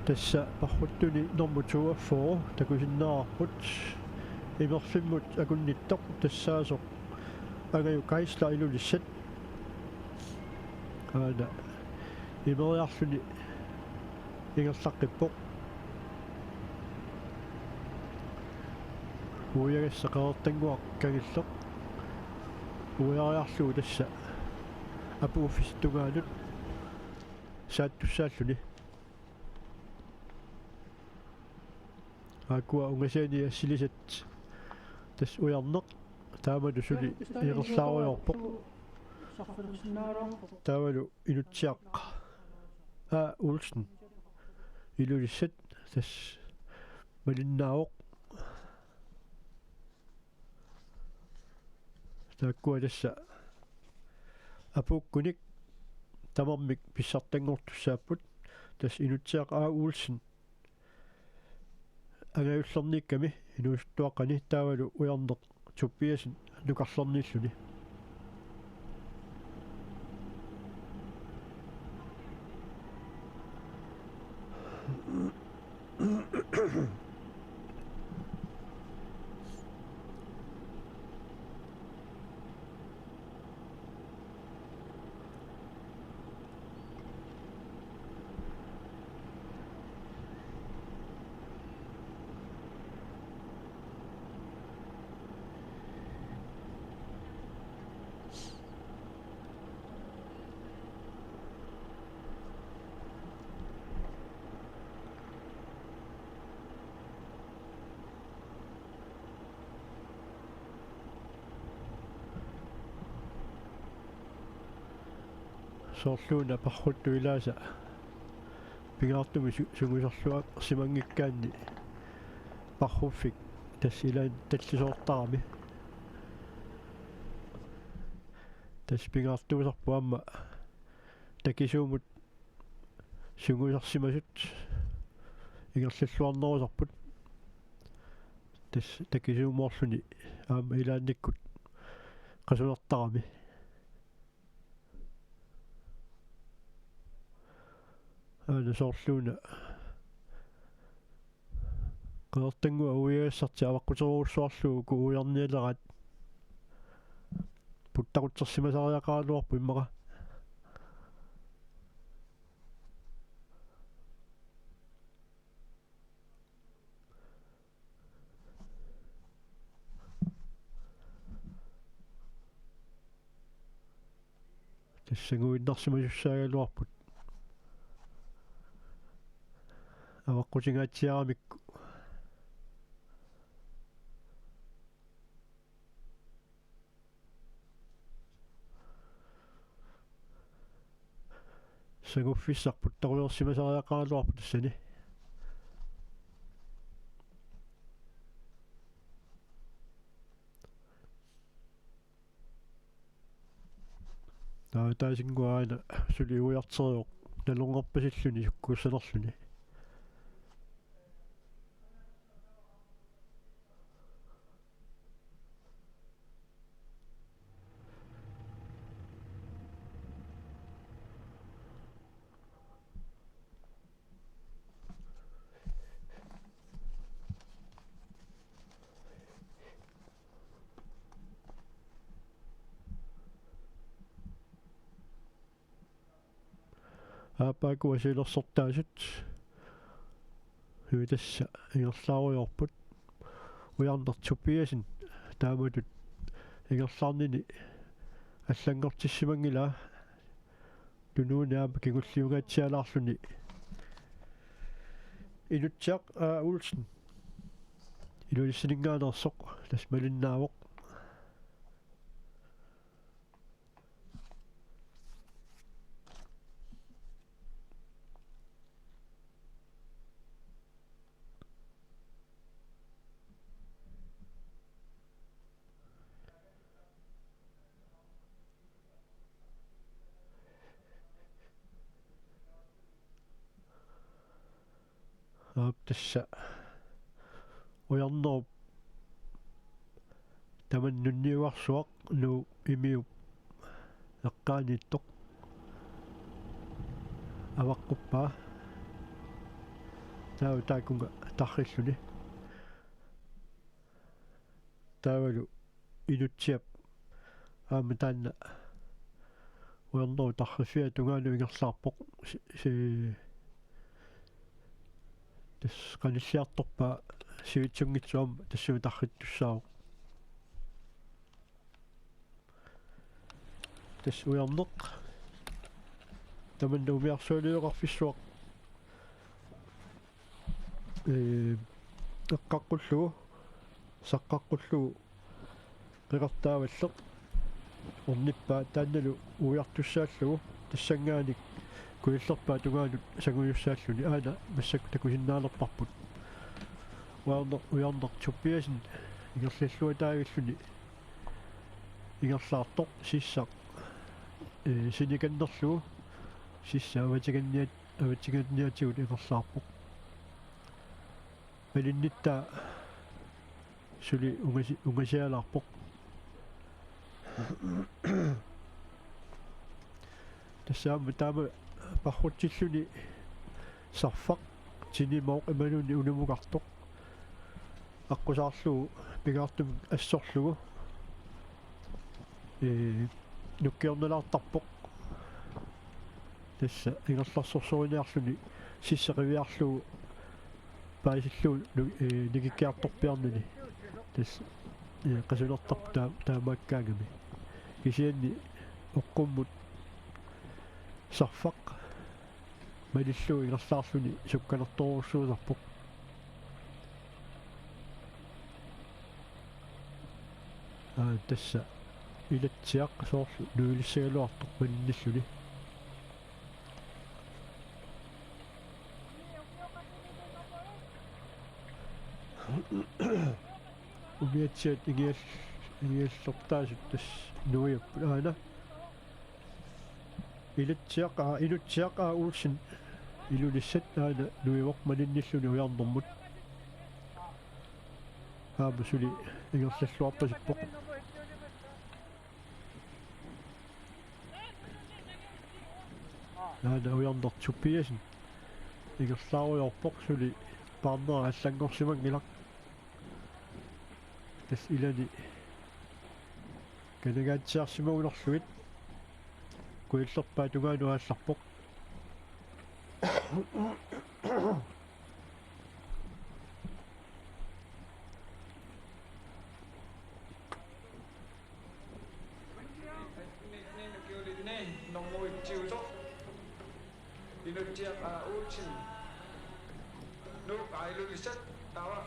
Tassa Parruttuni normu toogfyrre takusinnaavarput. Imerfimmut akunnittoq tassaasoq Angaju Geisler Ilulissat. Aana imeriarluni ingerlaqqippoq. Uiagassaq qeqertannguaq kangilleq. Uiariarlugu tassa Apuuffissap tungaanut saattussaalluni. Aakkua ungasiani assilisat tassa ujarneq. Taamalu suli ingerlaarujoorpoq. Taavalu Inutsiaq A. Olsen Ilulissat tassa malinnaavoq. Taakkua tassa apuukkunik tamarmik pissartanngortussaapput. Tassa Inutsiaq A. Olsen angajullerniikkami inuusuttuaqqani taavalu ujarneq Tobiassen nukarlerniilluni. Soorluuna Parruttup ilaasa pingaartumik su-, sungiusarluarsimanngikkaanni Parruffik tassa ilaanni tallisoortarami. Tassa pingaartuusarpoq aamma takisuumut sungiusarsimasut ingerlalluarnerusarput. Tassa takisuumoorluni aamma ilaannikkut qasunertarami. Aana soorluuna qeqertannguaq uiagassartik avaqquterujussuarlugu uku uiarnialeraat puttaqutsersimasariaqaraluarpoq immaqa. Tassanguinnarsimasussaagaluarput. Avaqqutingaatsiaramikku. Sanguffissaq puttorulersimasariaqaraluarpoq tassani. Taava taasinnguaq aana suli uiarterivoq nalornerpasilluni sukkuussanerluni. Aappaakkut siulersortaasut. Ui, tassa ingerlaarujoorput. Ujarneq Tobiassen taamatut ingerlaarnini allanngortissimanngilaa. Tunuani aamma kingulliungaatsialaarluni. Inutsiaq A. Olsen. Ilulissaninngaanneersoq tassa malinnaavoq. Aap, tassa ujarnerup tamanna nunniugarsuaq Nuup imiup eqqaaniittoq avaqquppaa. Taava taakkunga tarrilluni. Taavalu Inutsiap aamma taanna ujarnerup tarriffia tungaanut ingerlaarpoq. Si-, si-, tassa qanilliartorpaa sivitsunngitsoq aamma tassunga tarrittussaavoq. Tassa ujarneq tamanna umiarsualiveqarfissuaq. Ee, eqqaqqullugu, saqqaqqullugu, qeqertaavalleq ornippaa taannalu uiartussaallugu, tassanngaanniit kujallerpaap tungaanut sangujussaalluni, aana massakkut takusinnaalerparput. Ujarneq, ujarneq Tobiassen ingerlalluataavilluni ingerlaartoq sissaq, ee, sinikannerlugu sissaq avatinganniat-, avatinganniatigut ingerlaarpoq. Malinnittaa suli ungasi-, ungasialaarpoq. Tassa aamma taama parrutsilluni sarfaq tinimooq imaluunniit unumukartoq aqqusaarlugu pingaartumik assorlugu, ee, nukkiornalaartarpoq. Tassa ingerlarsorsoriniarluni sissaq qiviarlugu paasillugu nu-, ee, nikikkiartorpiarnani. Tassa, ee, qasunertarpoq taa-, taamaakkaangami. Kisianni oqqummut sarfaq malillugu ingerlaarluni sukkanertorujussuusarpoq. Aa, tassa Ilatsiaq soorlu nuilissagaluartoq maninnilluni. Umiatsiat ingial-, ingiallertaasut tassa nuiapput aana. Ilatsiaq A-, Inutsiaq A. Olsen Ilulissat aana nuivoq maninnilluni ujarnermut. Aamma suli ingerlalluarpasippoq. Aana ujarneq Tobiassen ingerlaarujoorpoq, suli paarnera allanngorsimanngilaq. Tassa ilani kanagaatsiarsimagunarlugit kujallerpaap tungaanut aallarpoq. Nummer et-iusoq Inutsiaq A. Olsen. Ilulissat taava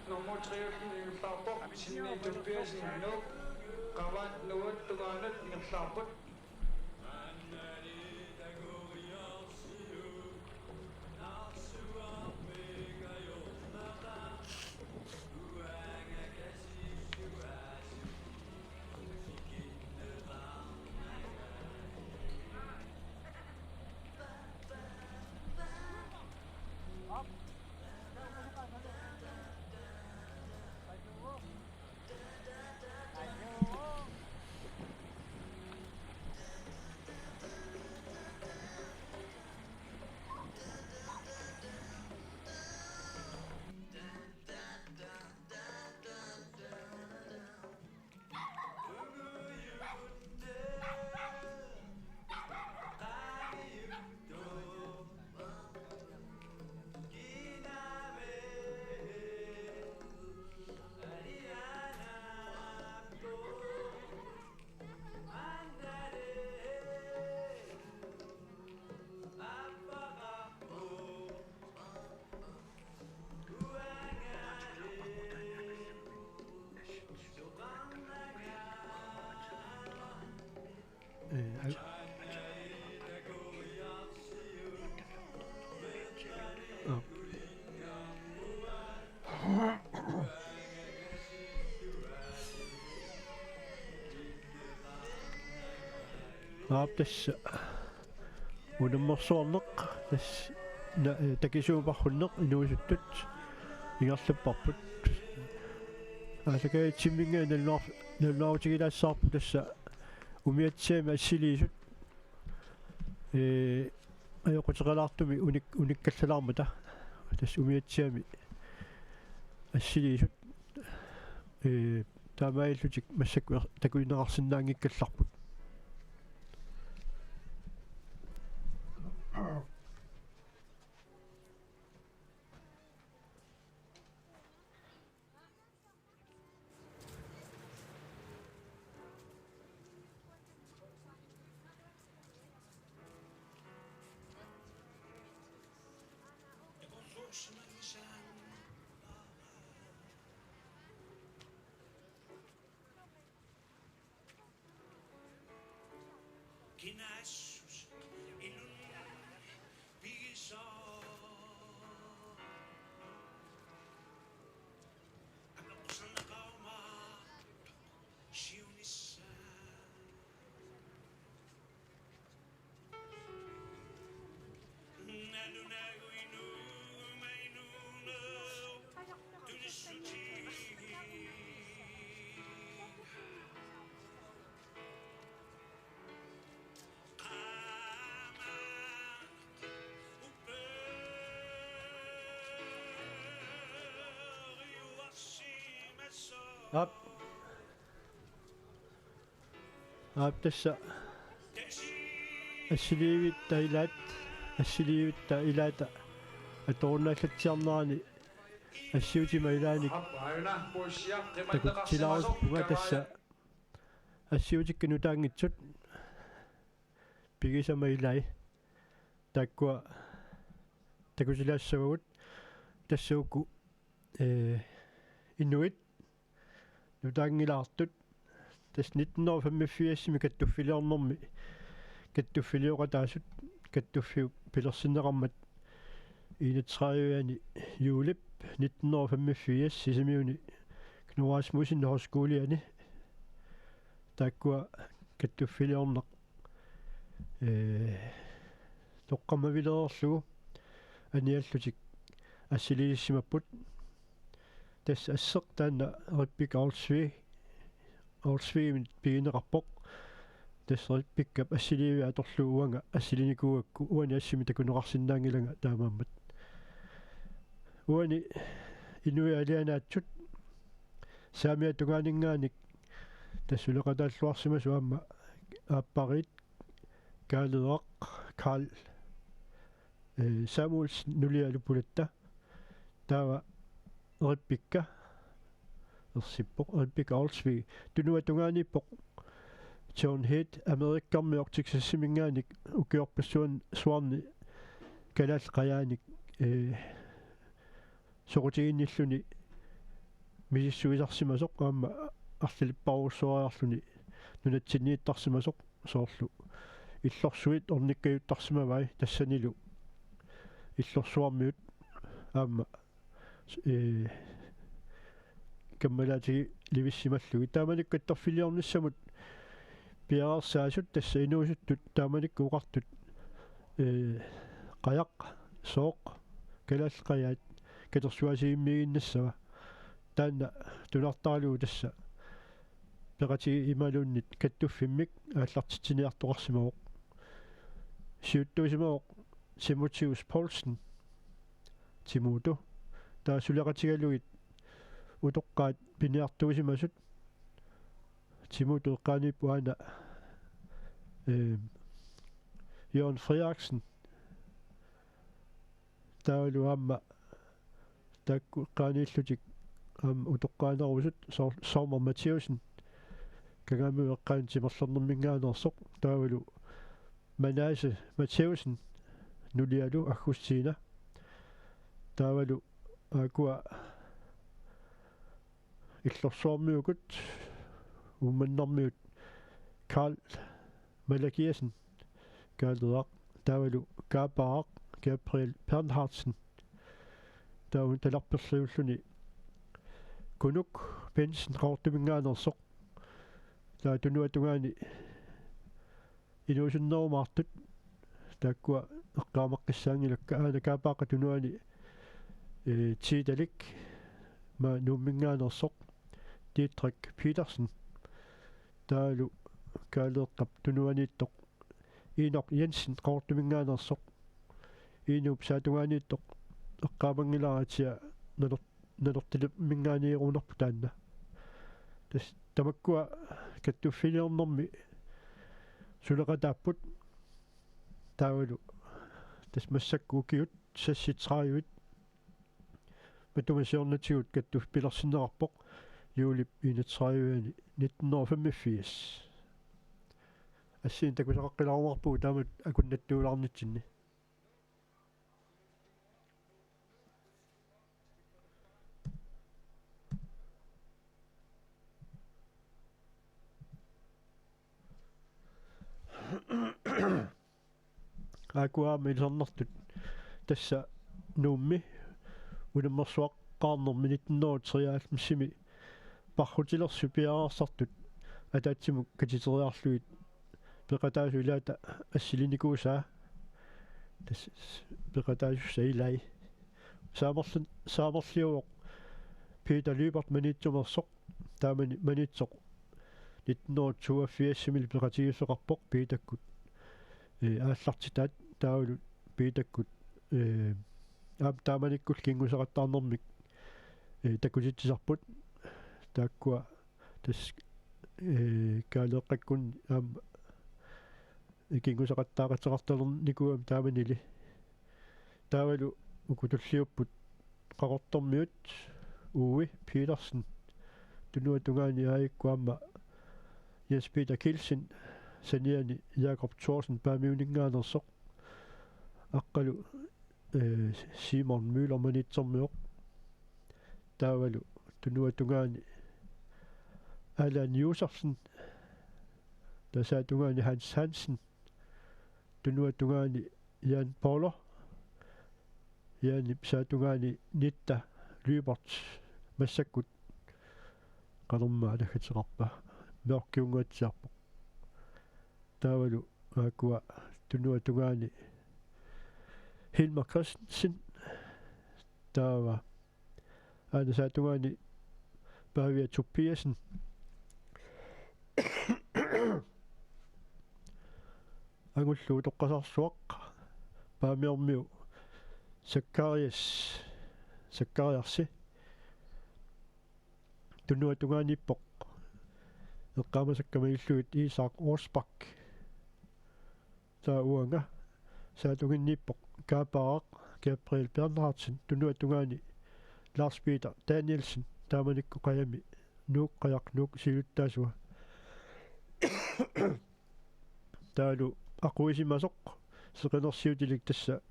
nummer tre-ip ingerlaarpoq, Sinni Tobiassen, Nuuk. Qavaat Nuuk tungaanut ingerlaarput. Aap, tassa unammersuarneq, tassa na-, eh, takisuuparhunneq inuusuttut ingerlapparput. Aallakaatitsimminngaanniit nalunaar-, nalunaarutigilaassavarput tassa umiatsiami assiliisut, eh, ajoquteqalaartumik unik-, unikkallalaarmata. Tassa umiatsiami assiliisut, eh, taamaalillutik massakkut takuneqarsinnaanngikkallarput. Kinaassuseq inunnut pigisaq. Apeqquserneqaruma siunissaq. Nalunagu inuuma inuuneq tunissutigik. Aap. Aap, tassa assiliivitta ilaat, assiliivitta ilaata atorunnaallatsiarnerani assiutima ilaanik takutsilaarusuppunga, tassa assiutikka nutaanngitsut pigisama ilai. Taakkua takutilaassavagut, tassa uku, eh, inuit nutaanngilaartut. Tassa nitten hundrede og femogfirsimi kattuffiliornermi kattuffilioqataasut, kattuffiup pilersinneqarmat enogtredive-ani juulip nitten hundrede og femogfirs Sisimiuni Knud Rasmussen Højskoliani. Taakkua kattuffiliorneq, eh, toqqammavilereerlugu aniallutik assiliisissimapput. Tassa asseq taanna Rebekka Olsvig, Olsvigimit pigineqarpoq. Tassa Rebekkap assiliivia atorlugu uanga assilinikuugakku, uani assimi takuneqarsinnaanngilanga taamaammat. Uani inuiaat alianaatsut saamiata tungaaninngaanniit tassa suleqataalluarsimasoq aamma aappariit Kaaleeraq Karl, eh, Samuelsen nulialu pulatta. Taava Rebekka ersippoq, Rebekka Olsvig. Tunuata tungaaniippoq John Head, Amerikkarmioq Texasiminngaanniit ukiorpassuarni kalaallit qajaanik, eh, soqutiginnilluni misissuisarsimasoq aamma arlalipparujussuariarluni nunatsinniittarsimasoq, soorlu illorsuit ornikkajuttarsimavai tassanilu illorsuarmiut aamma, ee, kammalaatigilivissimallugit. Taamanikkut kattorfiliornissamut piareersaasut tassa inuusuttut taamanikkut oqartut, ee, qajaq, sooq, kalaallit qajaat katersuaasigimmiiginnassava. Taanna tunaartaralugu tassa peqatigiit imaluunniit kattuffimmik aallartitsiniartoqarsimavoq. Siuttuusimavoq Timotheus Poulsen, Timutu. Taava suleqatigalugit utoqqaat piniartuusimasut, Timutu eqqaaniippoq aana, ee, Jørgen Frederiksen. Taavalu aamma taakku eqqaaniillutik aamma utoqqaanerusut, Sor-, Sormer Mathiassen, Kangaamiut eqqaani timerlernerminngaanneersoq. Taavalu Manasse Mathiassen, nulialu Aggustina. Taavalu aakkua illorsuarmiukut, Uummannarmiut Karl Malakiassen, Kaaleeraq, taavalu Kaapaaraq Gabriel Bernhardsen. Taava talerperliulluni Kunuk Bensen Qaqortuminngaanneersoq. Taava tunuata tungaani inuusunnerumaartut taakkua eqqaamaqqissaanngilakka, aana Kaapaaqqap tunuani, ee, Tiitalik, ma-, Nuumminngaanneersoq, Didrik Petersen. Taavalu Kaaleeqqap tunuaniittoq Inok Jensen Qaqortuminngaanneersoq. Inuup saatungaaniittoq eqqaamanngilara atia Naler-, Nalertalimminngaanneerunarpoq taanna. Tassa tamakkua kattuffiliornermi suleqataapput. Taavalu tassa massakkut ukiut seksogtredive matuma siornatigut kattuffilersinneqarpoq juulip enogtredive nitten hundrede og femogfirs. Assigiinngitsunik takusaqaqqilaarumaarpugut taamatut akunnattuulaarnitsinni. Aakkua aamma ilisarnartut tassa Nuummi unammersuaqqaarnermi nitten hundrede og treoghalvfemsimi parrutilersut piareersartut ataatsimut katiteriarlugit peqataasut ilaata assilinikuusaa. Tassa peqataasussat ilai. Saamerlin-, saamerliuvoq Peter Lyberth Maniitsumeersoq. Taamani Maniitsoq nitten hundrede og toogfirsimi peqatigiiffeqarpoq Peterkut, ee, aallartitaat. Taavalu Peterkut, ee, aamma taamanikkullu kinguseqattaarnermik, ee, takutitsisarput. Taakkua tassa, ee, Kaaleeqqakkunni aamma kinguseqattaaqateqartalernikuugami taamanili. Taavalu uku tulliupput Qaqortormiut, Uwe Petersen tunuata tungaani, aajuku aamma Jens Peter Kielsen, saniani Jakob Thorsen Paamiuninngaanneersoq, Aqqalu, ee, Simon Møller Maniitsormivoq. Taavalu tunuata tungaani Allan Josefsen, taava saatungaani Hans Hansen, tunuata tungaani Jan Paolo, Janip saatungaani Nitta Lyberth, massakkut qanormaa naggateqarpa, Mørkø-nngaatsiarpoq. Taavalu aakkua tunuata tungaani Hilmar Christensen, taava aana saatungaani Pavia Tobiassen. Angullu utoqqasaarsuaq Paamiormiu Zacharias, Zachariasi. Tunuata tungaaniippoq eqqaamasakka malillugit Isak Rosbach. Taava uanga saatunginniippoq Kaapaaraq Gabriel Bernhardsen, tunuata tungaani Lars Peter Danielsen, taamanikkut qajami Nuuk, Qajaq Nuuk siulittaasua. Taavalu aquisimasoq seqinersiutilik tassa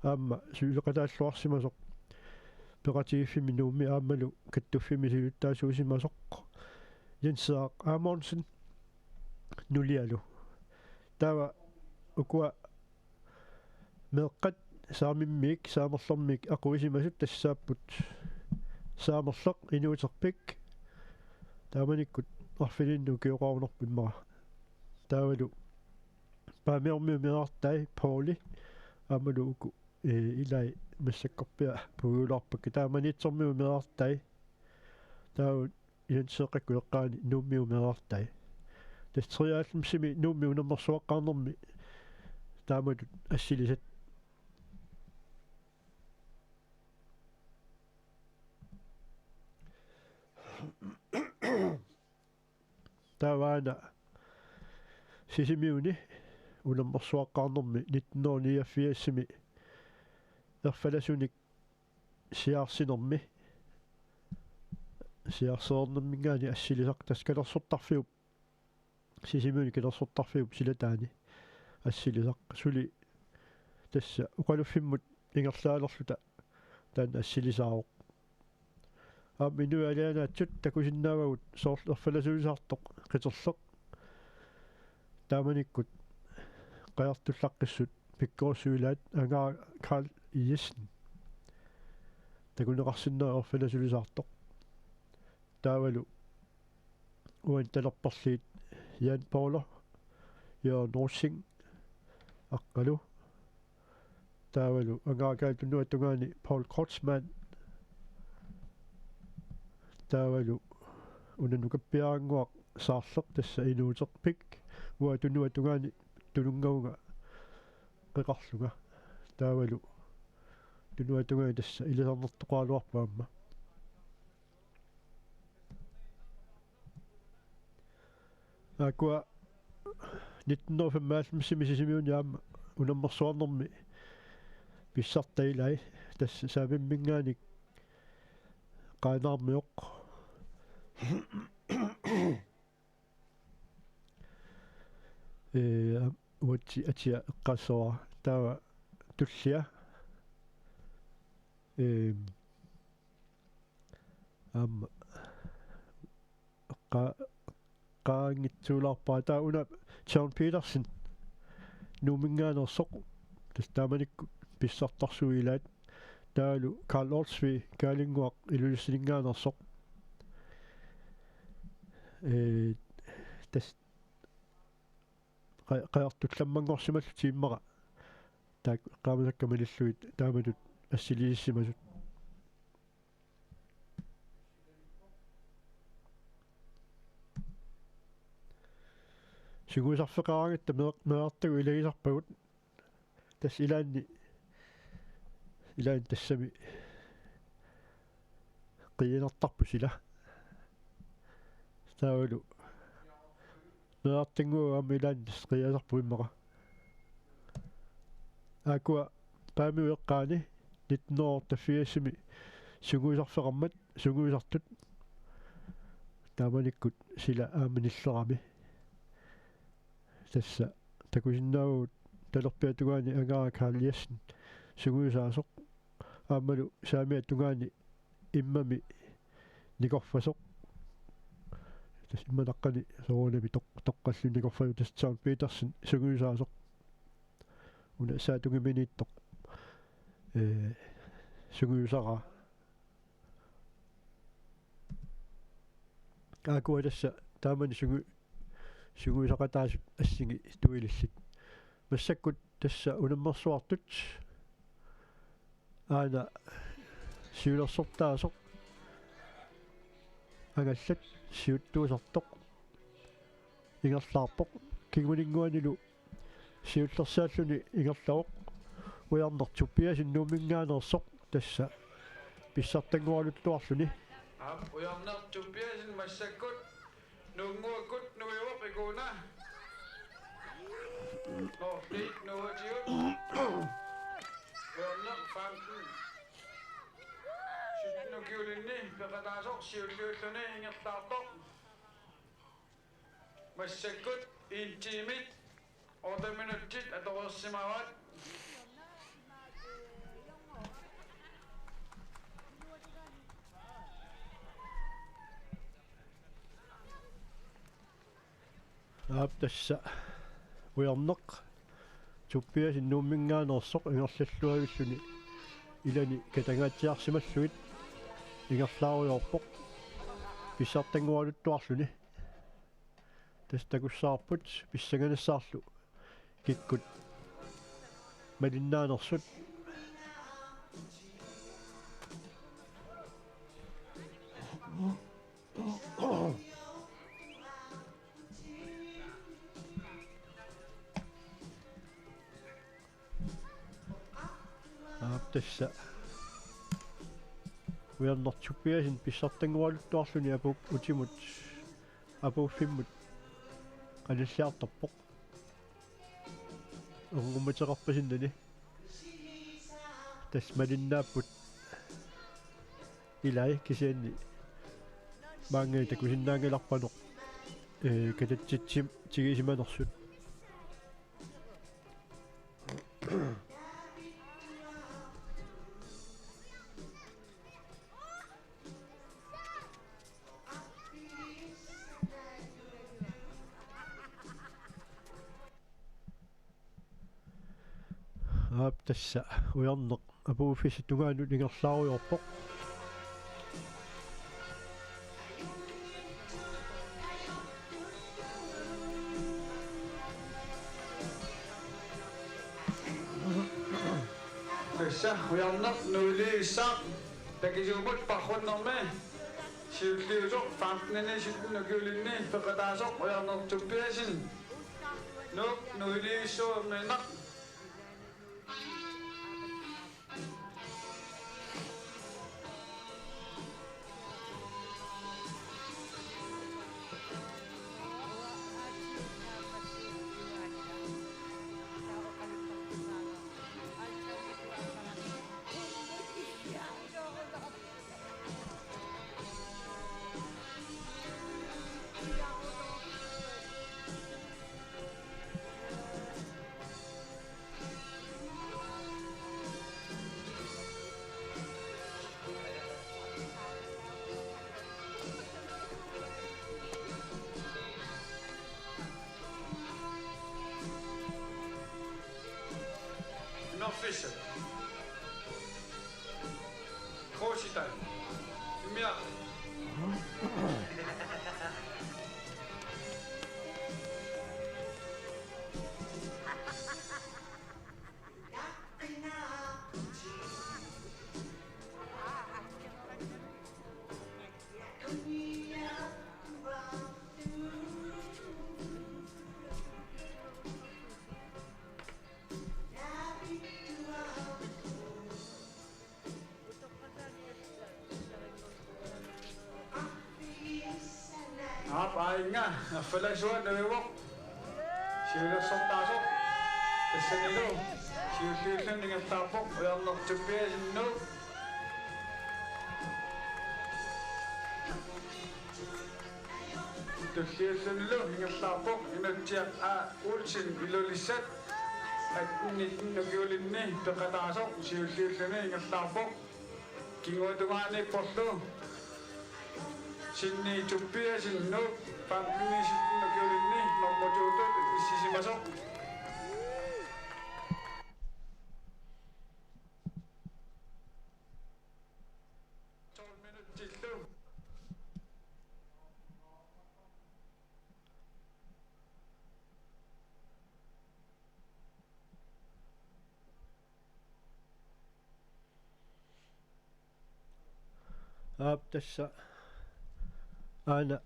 aamma suleqataalluarsimasoq peqatigiiffimmi Nuummi aammalu kattuffimmi siulittaasuusimasoq Jens Henrik Amundsen nulialu. Taava ukua meeqqat saamimmiit, saamerlermiit aquisimasut tassaapput: Saamerleq, Inuuterpik, taamanikkut arfinilinnik ukioqarunarpoq immaqa. Taavalu Paamiormiut meerartai Pauli aammalu uku, ee, ilai massakkorpiaq puigulaarpakka. Taava Maniitsormiut meerartai, taava Jens Henrikkut eqqaani Nuummiut meerartai. Tassa treoghalvfemsimi Nuummi unammersuaqqaarnermi taamatut assilisat. Taava aana Sisimiuni unammersuaqqaarnermi nitten hundrede niogfirsimi erfalasunik siaarsinermi, siaarsereernerminngaanniit assilisaq, tassa kalersortarfiup, Sisimiuni kalersortarfiup silataani assilisaq. Suli tassa oqaluffimmut ingerlaalerluta taanna assilisaavoq. Aamma inuiaat alianaatsut takusinnaavagut soorlu erfalasulisaartoq Qiterleq. Taamanikkut qajartullaqqissut pikkorissut ilaat Angaara Karl Jessen takuneqarsinnaavoq erfalasulisaartoq. Taavalu uani talerperliit Jan Paula, Jørgen Rosing, Aqqalu. Taavalu Angaara Karlip tunuata tungaani Paul Kreutzmann. Taavalu una nukappiarannguaq Saarleq, tassa Inuuterpik, uanga tunuata tungaani tununngavunga qeqarlunga. Taavalu tunuata tungaani tassa ilisarnartoqaraluarpoq aamma. Aakkua nitten hundrede femoghalvfemsimi Sisimiuni aamma unammersuarnermi pissartat ilai, tassa saamimminngaanniit Qaanaarmioq. Ee, uatsi atia eqqaassavara. Taava tullia. Ee, aamma qa-, qaanngitsuulaarpara. Taava una John Petersen Nuumminngaanneersoq. Tassa taamanikkut pissartarsuit ilaat. Taavalu Karl Olsvig Kaalinnguaq Ilulissaninngaanneersoq. Ee, tassa qa-, qajartullammanngorsimallutik immaqa. Taakku eqqaamasakka malillugit taamatut assilisissimasut. Sungiusarfeqaraangatta meeq-, meerartagut ilagisarpagut. Tassa ilaanni, ilaanni tassami qiianartarput sila. Taavalu meerartannguagut aamma ilaanni tassa qiiasarput immaqa. Aakkua Paamiut eqqaani nitten hundrede otteogfirsimi sungiusarfeqarmat sungiusartut. Taamanikkut sila aamma nillerami. Tassa takusinnaavagut talerpiata tungaani Angaara Karl Jessen sungiusaasoq. Aammalu saamiata tungaani immami nikorfasoq. Tassa immaqa naqqani soorunami toq-, toqqalluni nikorfasoq, tassa John Petersen sungiusaasoq. Una Saatungiminittoq, ee, sungiusaraa. Aakkua tassa taamani sungi-, sungiusaqataasut assingi tuilillit. Massakkut tassa unammersuartut aana siulersortaasoq angallat siuttuusartoq ingerlaarpoq. Kinguninnguanilu siullersaalluni ingerlavoq Ujarneq Tobiassen Nuumminngaanneersoq, tassa pissartannguaraluttuarluni. Aap, Ujarneq Tobiassen massakkut nuunnguakkut nuivoq ikuuna. Nå, det er ikke noget, de... Ujarneq femten. Sytten ukiulinni peqataasoq siulliulluni ingerlaartoq. Massakkut en timit otte minutsit atoreersimavaat. Aap, tassa ujarneq Tobiassen Nuumminngaanneersoq ingerlalluavilluni ilani katangaatsiarsimallugit ingerlaarujoorpoq pissartanngualuttuarluni. Tassa takussavarput pissanganassaarlu kikkut malinnaanersut. Aap, tassa ujarneq Tobiassen pissartanngualuttuarluni apuup utimut apuuffimmut qanilliartorpoq. Ernumateqarpasinnani. Tassa malinnaapput ilai, kisianni maanngaanniit takusinnaanngilarpanoq, ee, katatsitsimik tigisimanersut. Aap, tassa ujarneq apuuffissap tungaanut ingerlaarujoorpoq. Tassa ujarneq nuilivissaaq takisuumut paarrunnermi siulliusoq femten sytten ukiulinni peqataasoq ujarneq Tobiassen. Nuuk nuilivissuarmiinnaq. Noffiisa. Krusitai. Mia. Aap, aajuna, erfalasuat nuivoq. Siulersortaasoq. Tassanilu siulliulluni ingerlaarpoq, ujarneq Tobiassen Nuuk. Tulliullunilu ingerlaarpoq, Inutsiaq A. Olsen Ilulissat. Atten nitten ukiulinni peqataasoq siulliulluni ingerlaarpoq. Kinguatungaaniipporlu Sinni Tobiassen Nuuk femten sytten ukiulinni normu to-tut inissisimasoq. Tolv minutsillu. Aap, tassa aana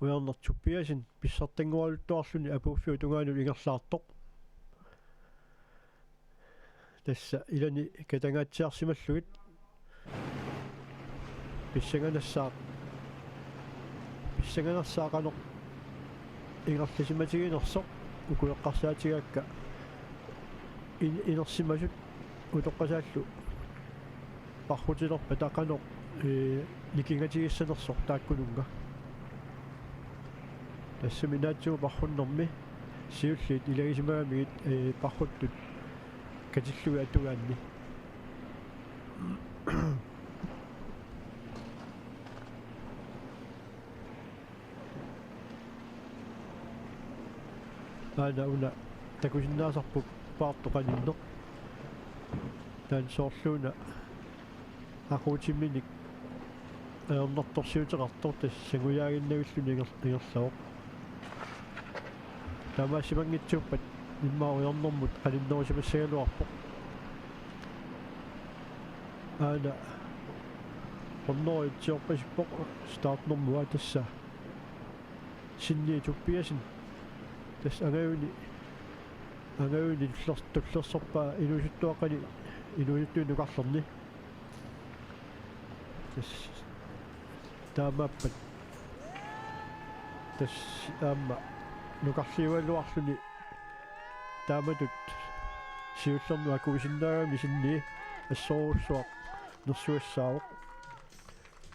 ujarneq Tobiassen pissartanngualuttuarluni apuuffiup tungaanut ingerlaartoq. Tassa ilani katangaatsiarsimallugit pissanganassaaq, pissanganassaaq qanoq ingerlasimatiginersoq, uku eqqarsaatigaakka in-, inersimasut utoqqasaallu parrutilerpata qanoq, ee, nikingatigissanersoq taakkununnga. Tassami naatsumik parrunnermi siulliit ilagisimagamigit, ee, parruttut katillugit atugaanni. Aana una takusinnaasarput paartoq qaninneq. Taanna soorluuna aquutiminik ajornartorsiuteqartoq tassa sangujaaginnavilluni inger-, ingerlavoq. Taamaasimanngitsuuppat immaqa ujornermut qaninnerusimassagaluarpoq. Aana hunnorujutsiorpasippoq startnummi tassa. Sinni Tobiassen tassa angajuni, angajuni tullers-, tullersorpaa inuusuttuaqqani, inuusuttuinnaq nukarlerni. Tassa taamaappat tassa aamma nukarliugaluarluni taamatut siullernut akuusinnaagami sinni assorujussuaq nersugassaavoq.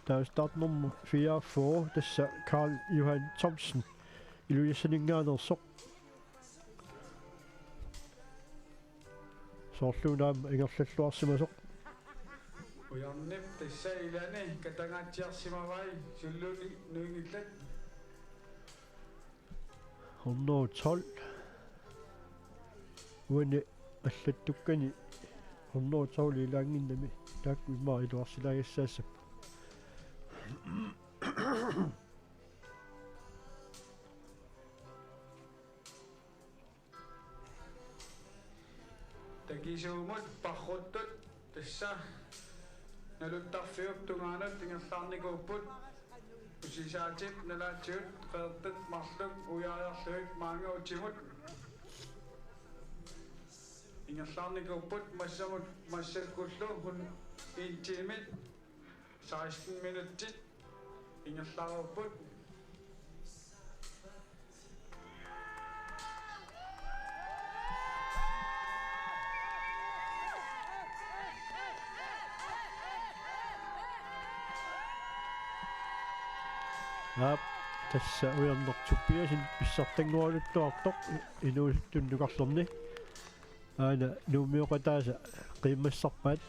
Taava startnummer fireogfyrre, tassa Karl Johan Thomsen, Ilulissaninngaanneersoq. Soorluuna aamma ingerlalluarsimasoq. Ujornip tassa ilani katangaatsiarsimavai sulluni nuingillat. Hundrede tolv. Uani allattukkani hundrede tolv ilaannginnami taakku immaqa iluarsilaagassaassapput. Takisuumut parruttut tassa naluttarfiup tungaanut ingerlaarnikuupput. Usisaatip nalaatigut qeertat marluk uiariarlugit maanga utimut ingerlaarnikuupput massamut, massakkullu hun-, en timit seksten minutsit ingerlaarupput. Aap, tassa Ujornaq Tobiassen pissartanngoraluttuartoq inuusuttuinnaq nukarlerni. Aana Nuummioqataasa qiimmassarpaat.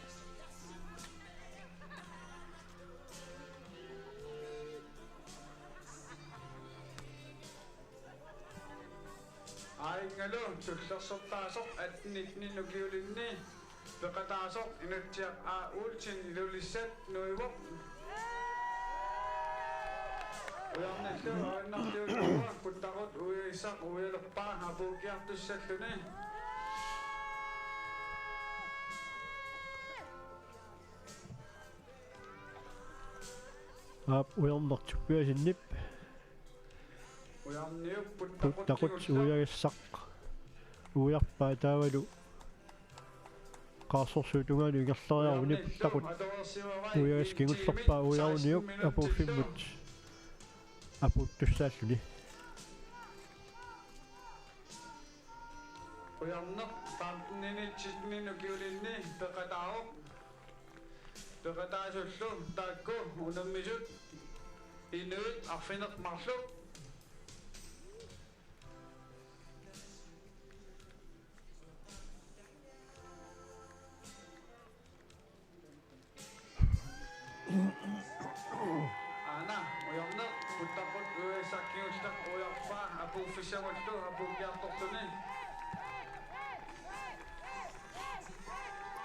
Aajungalu tullersortaasoq atten nitten ukiulinni peqataasoq Inutsiaq A. Olsen Ilulissat nuivoq. Ujornillu avinnarliullunga Puttaqut uiagissaq uialerpaa apuukkiartussalluni. Aap, Ujornaq Tobiassenip Ujorniup Puttaqut Puttaqut kingulleq uiagissaq uiarpaa taavalu qaarsorsuup tungaanut ingerlariaruni Puttaqut uiagassaq kingullerpaa Ujorniup apuuffimmut apuuttussaalluni. Ujorneq femten-init sytten-init ukiulinni peqataavoq. Peqataasullu taakku unammisut inuit arfineq-marluk. Aana Ujorneq Puttaqut uiagassaq kingulleq uiarpaa apuuffissamullu apuukkiartorluni.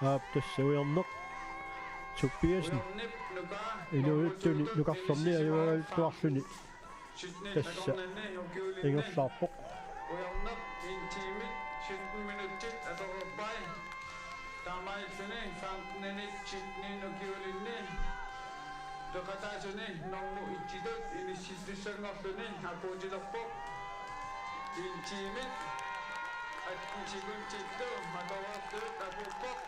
Aap, tassa Ujorneq Tobiassen Ujornip nukaa inuusuttuni nukarlerni ajugaluarluni tassa ingerlaarpoq. Ujorneq en timit sytten minutsit atorpai. Taamaalilluni femten-init sytten-init ukiulinni peqataasuni normu et-itut inissittussanngorluni apuutilerpoq. En timit atten sekundillu atoreerlugit apuuppoq.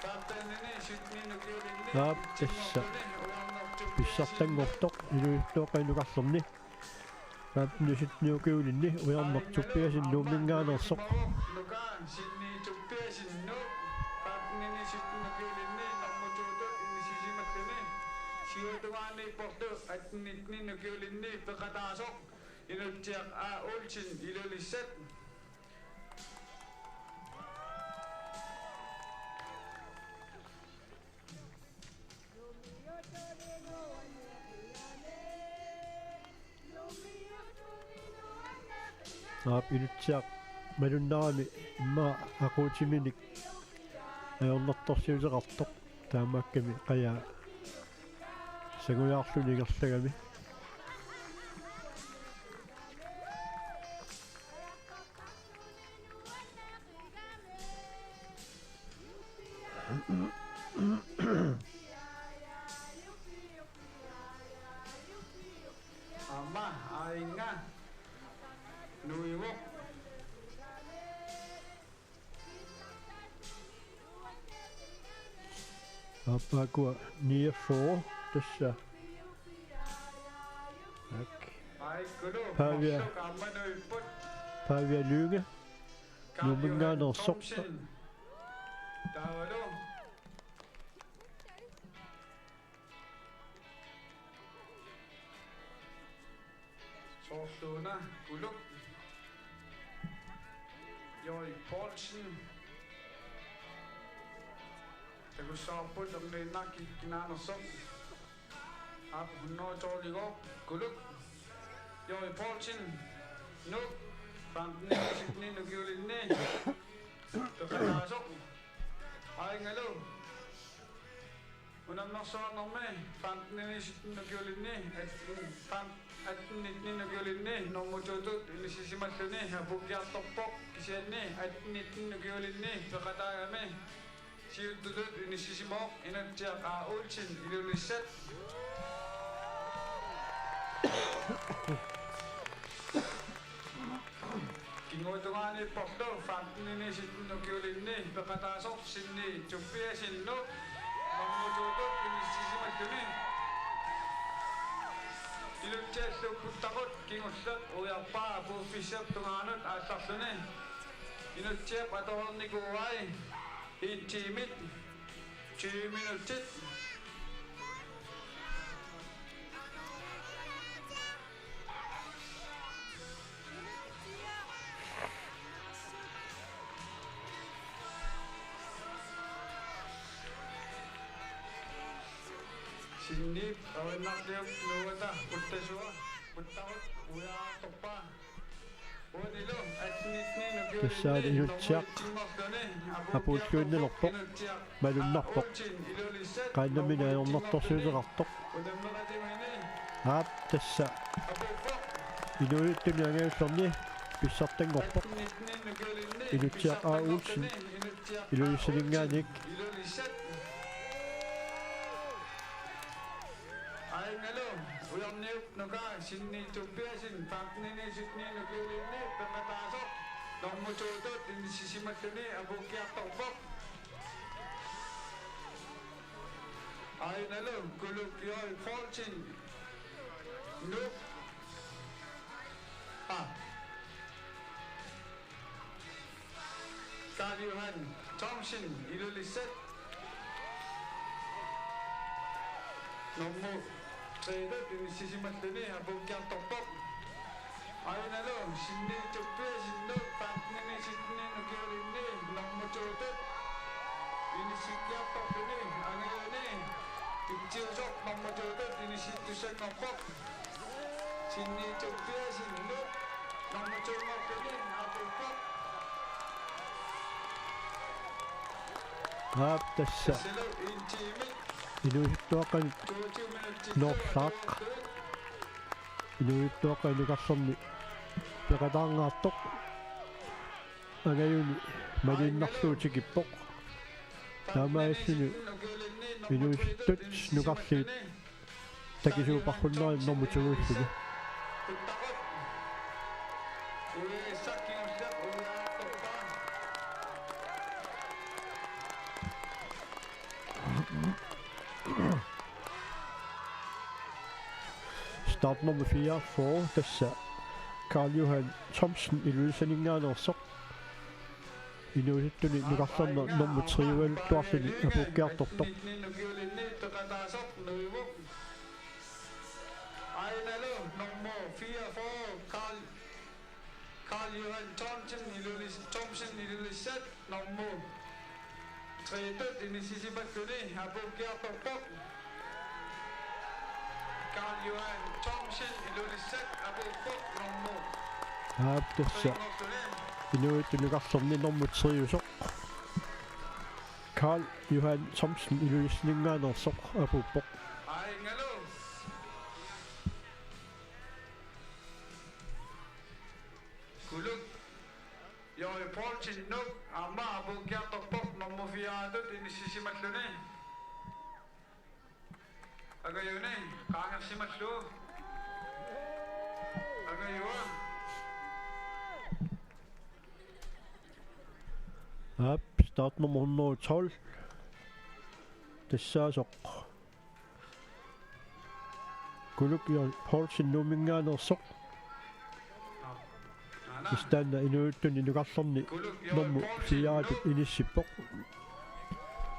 Femten-init sytten-init ukiulinni Aap, tassa pissartanngortoq inuusuttuaqqani nukarlerni. Femten-init sytten-init ukiulinni Ujorneq Tobiassen Nuumminngaanneersoq. Nukaa Sinni Tobiassen Nuup femten-init sytten-init ukiulinni normu to-tut inissisimalluni. Siutungaaniipporlu atten nitten-init ukiulinni peqataasoq Inutsiaq A. Olsen Ilulissat. Aap, Ilutsiaq malunnarami immaqa aquutiminik ajornartorsiuteqartoq. Taamaakkami qajaa sangujaarluni ingerlagami. Aamma, Aajunga nuivoq. Aappaakkua niogfyrre tassa. Tak. Pavia. Pavia Lynge. Nuumminngaanneersoq. Soorluuna Kuluk. Joi Poulsen. Takussavarput erniinnaq kinaannersoq. Aap, hundrede tolv Kuluk. Joi Poulsen. Nuuk. Femten sytten ukiulinni. Peqataasoq. Aajungalu. Unammersuarnermi femten sytten ukiulinni, atten, fem-, atten nitten ukiulinni, normu to-tut inissisimalluni apuukkiartorpoq, kisianni atten nitten ukiulinni peqataagami siuttutut inissisimavoq Inutsiaq A. Olsen Ilulissat. Kinguatungaaniipporlu femten sytten ukiulinni peqataasoq Sinni Tobiassen Nuuk normu to-tut inissisimalluni. Ilutsiallu Puttaqut kingulleq ujarpaa apuuffissap tungaanut aallarluni. Inutsiap atoreernikuuai en time tyve minutsit. Sinniip avinnarliup nuuata Puttasua, Puttaqut ujartorpaa. Tassaali Inutsiaq apuulluinnalerpoq, malunnarpoq, qaannamini ajornartorsiuteqartoq. Aap, tassa inuusuttuni angajullerni pissartanngorpoq. Inutsiaq A. Olsen Ilulissaninngaanniit. Aajungalu, ujarniup nukaa Sinni Tobiassen femten sytten ukiulinni peqataasoq normu to-tut inissisimalluni apuukkiartorpoq. Aajungalu, Kuluk Joi Poulsen Nuuk. Ah. Karl Johan Thomsen Ilulissat. Normu tre-tut inissisimalluni apuukkiartorpoq. Aajungalu Sinni Tobiassen Nuuk femten sytten ukiulinni normu to-tut inissikkiartorluni angajani. Itsiusoq normu to-tut inissittussanngorpoq. Sinni Tobiassen Nuuk normu to-nngorluni apuuppoq. Aap, tassa. Tassalu en time inuusuttuaqqanut toogtyve minutsit noorlaaq. Inuusuttuaqqap nukarlerni peqataangaartoq angajuni malunnarlugu tikippoq. Taamaalilluni inuusuttut nukarliit takisuuparhunnarit normu to-ulluni. Startnummer fireogfyrre, tassa Karl Johan Thomsen Ilulissaninngaanneersoq. Inuusuttuni nukarlerni nummer tre-ugaluttuarluni apuukkiartortoq. Aajungalu nummer fireogfyrre, Karl, Karl Johan Thomsen, Ilulis-, Thomsen, Ilulissat, nummer tre-tut inissisimalluni apuukkiartorpoq. Karl Johan Thomsen, Ilulissat, apuuppoq, nummer Aap, tassa inuit nukarlerni normu triusoq Karl Johan Thomsen Ilulissaninngaanneersoq apuuppoq. Aringalu. Kuluk Joi Poulsen Nuuk aamma apuukkiartorpoq normu fire-tut inissisimalluni. Angajuni qaangersimallugu. Angajua. Aap, startnummer hundrede og tolv. Tassaasoq Kuluk Joi Poulsen Nuumminngaanneersoq. Kisianni inuusuttuni nukarlerni normu fire-tut inissippoq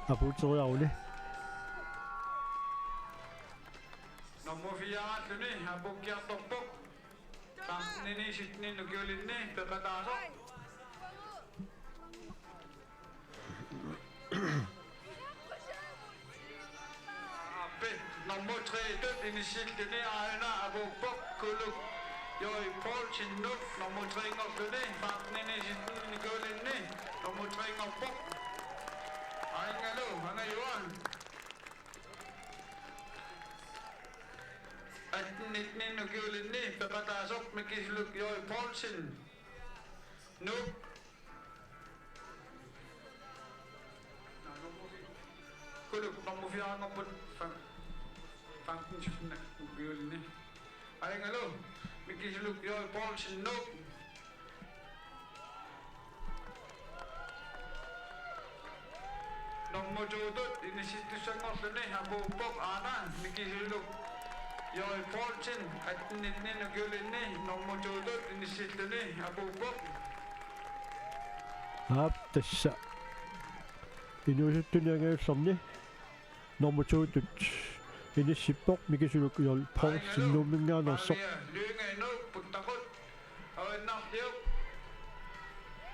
apuuteriaruni. Normu fire-alluni apuukkiartorpoq. Femten-iniit sytten-iniit ukiulinni peqataasoq. Aappi, normu tre-tut inissilluni aajuna apuuppoq Kuluk Joi Poulsen Nuuk normu tre-nngorluni femten-iniit sytten-iniit ukiulinni normu tre-nngorpoq. Aringalu, angajua. Atten-nitten-iniit ukiulinni peqataasoq Mikisuluk Joi Poulsen Nuuk. Kuluk normu fire-nngorput fem-, femten-sytten-iniit ukiulinni. Aringalu, Mikisuluk Joi Poulsen Nuuk. Normu to-tut inissittussanngorluni apuuppoq aana Mikisuluk Joi Poulsen atten-nitten-iniit ukiulinni normu to-tut inissilluni apuuppoq. Aap, tassa inuusuttuni angajullerni normu to-tut inissippoq Mikisuluk Joi Poulsen Nuumminngaanneersoq. Pavia Lynge Nuuk puttaqut. Avannarliup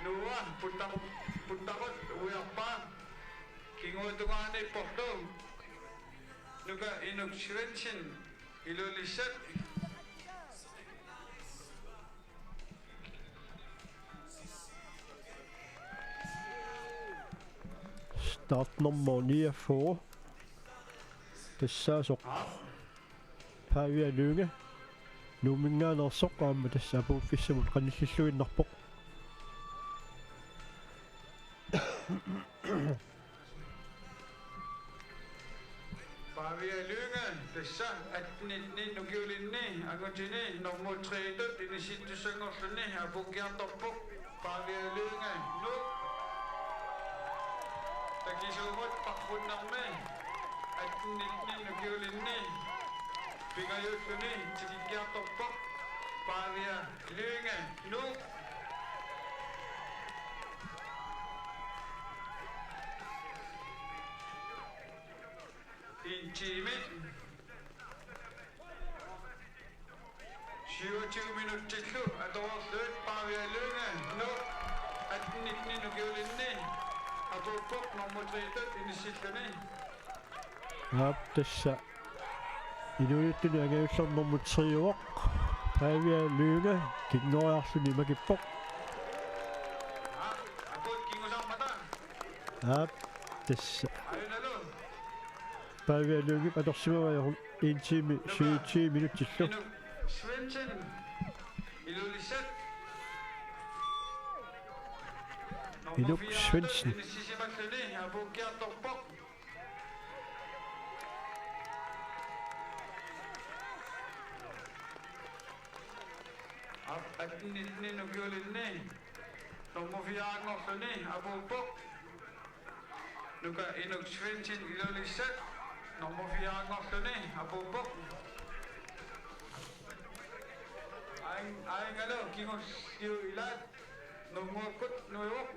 Noah puttaqu-, puttaqut uiarpaa. Kinguatungaaniipporlu Nuka Inuk Svendsen Ilulissat. Startnummer niogfyrre. Tassaasoq Pavia Lynge Nuumminngaanneersoq aamma tassa apuuffissamut qanillilluinnarpoq. Pavia Lynge tassa atten-nitten-iniit ukiulinni angutini normu tre-tut inissittussanngorluni apuukkiartorpoq Pavia Lynge Nuuk. Takisuumut paarunnermi atten-nitten-iniit ukiulinni pingajulluni tikikkiartorpoq Pavia Lynge Nuuk. En time syvogtyve minutsillu atoreerlugit Pavia Lynge Nuuk atten-nitten-iniit ukiulinni apuuppoq normu tre-tut inissilluni. Aap, tassa inuusuttuni angajullerni normu tre-uvoq Pavia Lynge kinngoriarluni makippoq. Aap, apuut kingusarmata. Aap, tassa. Ajunalu. Pavia Lyngep atorsimavai en time syvogtyve minutsillu. Inuk Svendsen Ilulissat. Inuk Svendsen. Inissisimalluni apuukkiartorpoq. Aap, atten-nitten-iniit ukiulinni normu fire-nngorluni apuuppoq. Nuka Inuk Svendsen Ilulissat normu fire-nngorluni apuuppoq. Aing-, aringalu kingulliit ilaat Nuummuakkut nuivoq.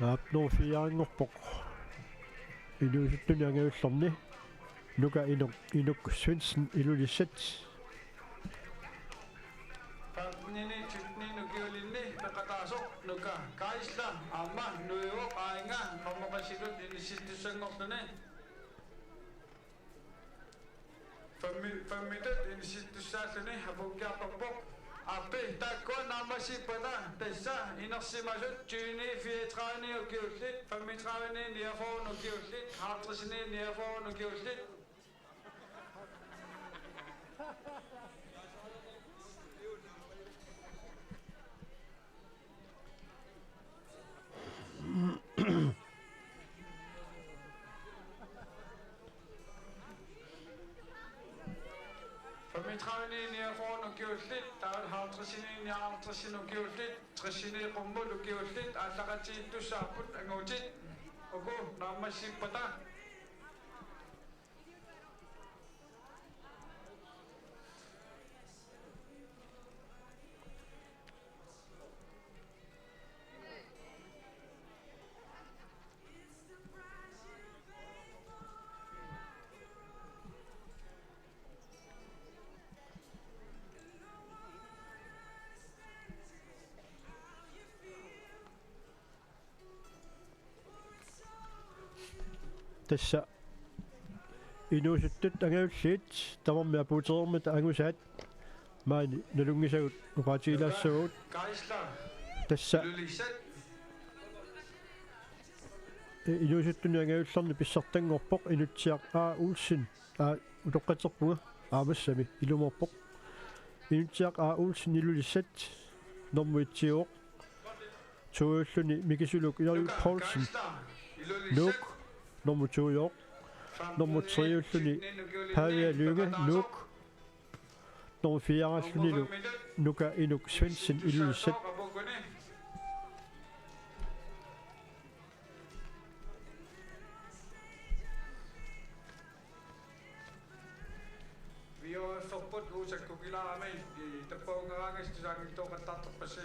Aap, nummer fire-nngorpoq inuusuttuni angajullerni Nuka Inuk, Inuk Svendsen Ilulissat. Femten-iniit sytten-iniit ukiulinni peqataasoq Nuka Geisler aamma nuivoq aajuna normu qassilluunniit inissittussanngorluni. Femmi-, femmitut inissittussaalluni apuukkiartorpoq. Aappi taakkua naammassippata tassa inersimasut tyveni fireogtredive ukiullit, femogtredive niogfyrre ukiullit, halvtreds niogfyrre ukiullit. Femogtredive niogfyrre ukiullit, taavalu halvtreds nioghalvtreds ukiullit, tres qummut ukiullit, aallaqatigiittussaapput angutit, uku naammassippata. Tassa inuusuttut angajulliit tamarmik apuutereermata angusaat maani nalunngisagut oqaatigilaassavagut. Tassa inuusuttunut angajullerni pissartanngorpoq Inutsiaq A. Olsen. Aa, utoqqatserpunga. Aamassami ilumoorpoq. Inutsiaq A. Olsen, Ilulissat, normu etsiuvoq. Toiulluni Mikisuluk Erik Poulsen, Nuuk, normu toiuvoq. Normu treeulluni Pavia Lynge, Nuuk. Normu fireallunilu Nuka Inuk Svendsen, Ilulissat. V H F-erput uusakkukilaarami, i, tappavunngaraangassi tusaanngitsoortartorpassi.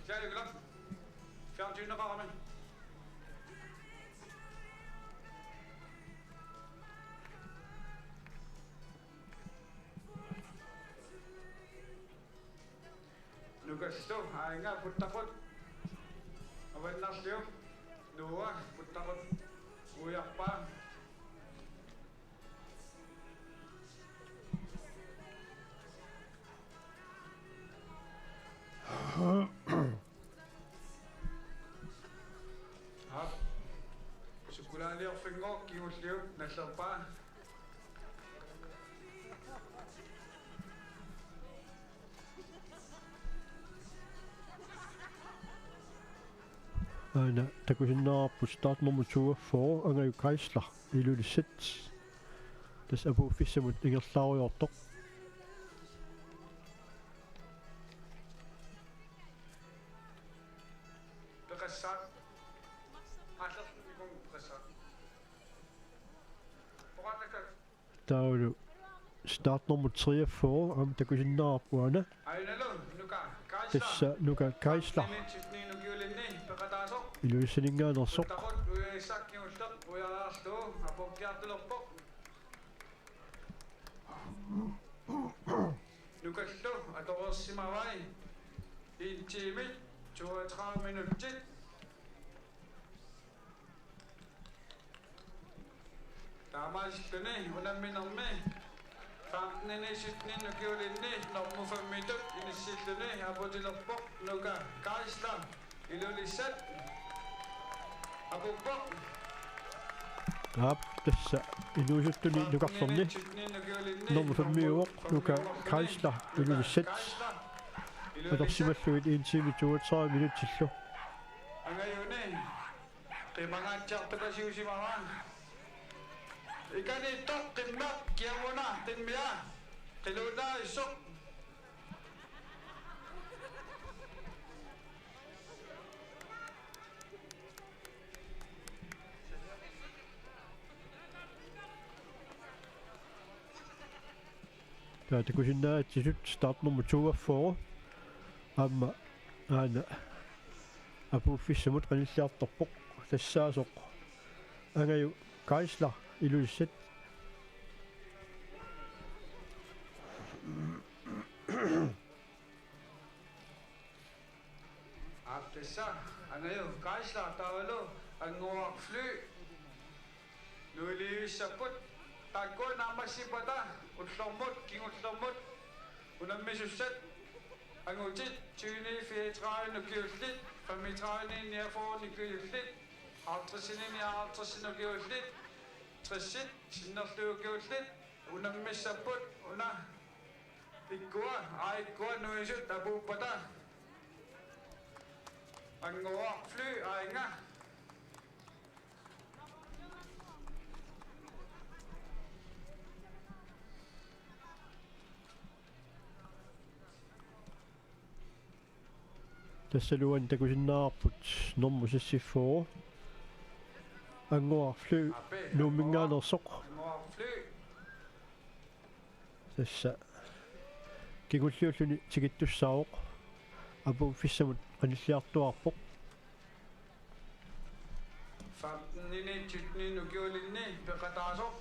Sialikula. Fjernsyneqarami. Nukallu, Ainga puttaqut avannarliuk, Noah puttaqut uiarpaa. Aap. Sukkulaaliorfinngooq kingulliup nallerpaa. Aana takusinnaavarput startnummer toogfyrre, Angaju Geisler, Ilulissat. Tassa apuuffissamut ingerlaarujoortoq. Peqassaaq. Aallerlunnikuuvoq peqassaaq. Oqaannakka. Taavalu startnummer treogfyrre, aamma takusinnaavarput aana. Ainalu, Nuka Geisler. Tassa Nuka Geisler. Femten sytten ukiulinni peqataasoq. Ilulissaninngaanneersoq. Puttaqut uiassaq kingulleq uiariarlugu apuukkiartulerpoq. Nukallu atoreersimavai en time toogtredive minutsit. Taamaasilluni unamminermi femten sytten ukiulinni normu femmitut inissilluni apuutilerpoq Nuka Geisler, Ilulissat. Apuuppoq. Aap, tassa inuusuttuni nukarlerni normu femmiuvoq Nuka Geisler, Ilulissat. Atorsimallugit en time toogtredive minutsillu. Angajuni qimangaatsiartupaasiusimavaa. Ikaniittoq qimmap kiamuna qimmia qiluunarissoq. Taava takusinnaasassisut startnummer toogfyrre. Aamma aana apuuffissamut qanilliartorpoq. Tassaasoq Angaju Geisler, Ilulissat. Aap, tassa Angaju Geisler taavalu Annguaq Fly. Nuilivissapput. Taakkua naammassippata ullormut kingullermut unammisussat angutit tyveni fireogtredive ukiullit, femogtredive niogfyrre ukiullit, halvtreds nioghalvtreds ukiullit, tres sinnerlugit ukiullit unammissapput. Una ikkua, aa ikkua nuisut apuuppata. Anguaq Fly, aa inga. Tassaluan takusinnaavarput normu seksogfyrre. Anguaq Fly Nuumminngaanneersoq. Anguaq Fly. Tassa kingulliulluni tikittussaavoq. Apuuffissamut qanilliartuaarpoq. Femten sytten ukiulinni peqataasoq.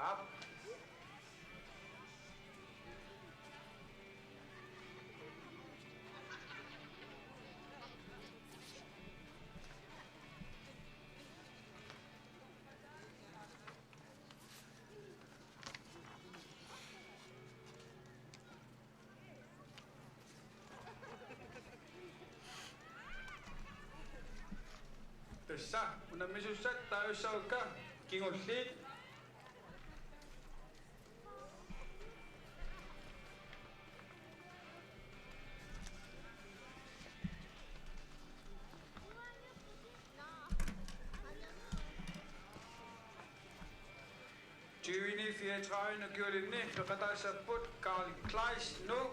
Aap. Tassa unammisussat taajussaakka kingulliit. Tyveni fireogtredive ukiulinni peqataassapput Karl Kleist, Nuuk,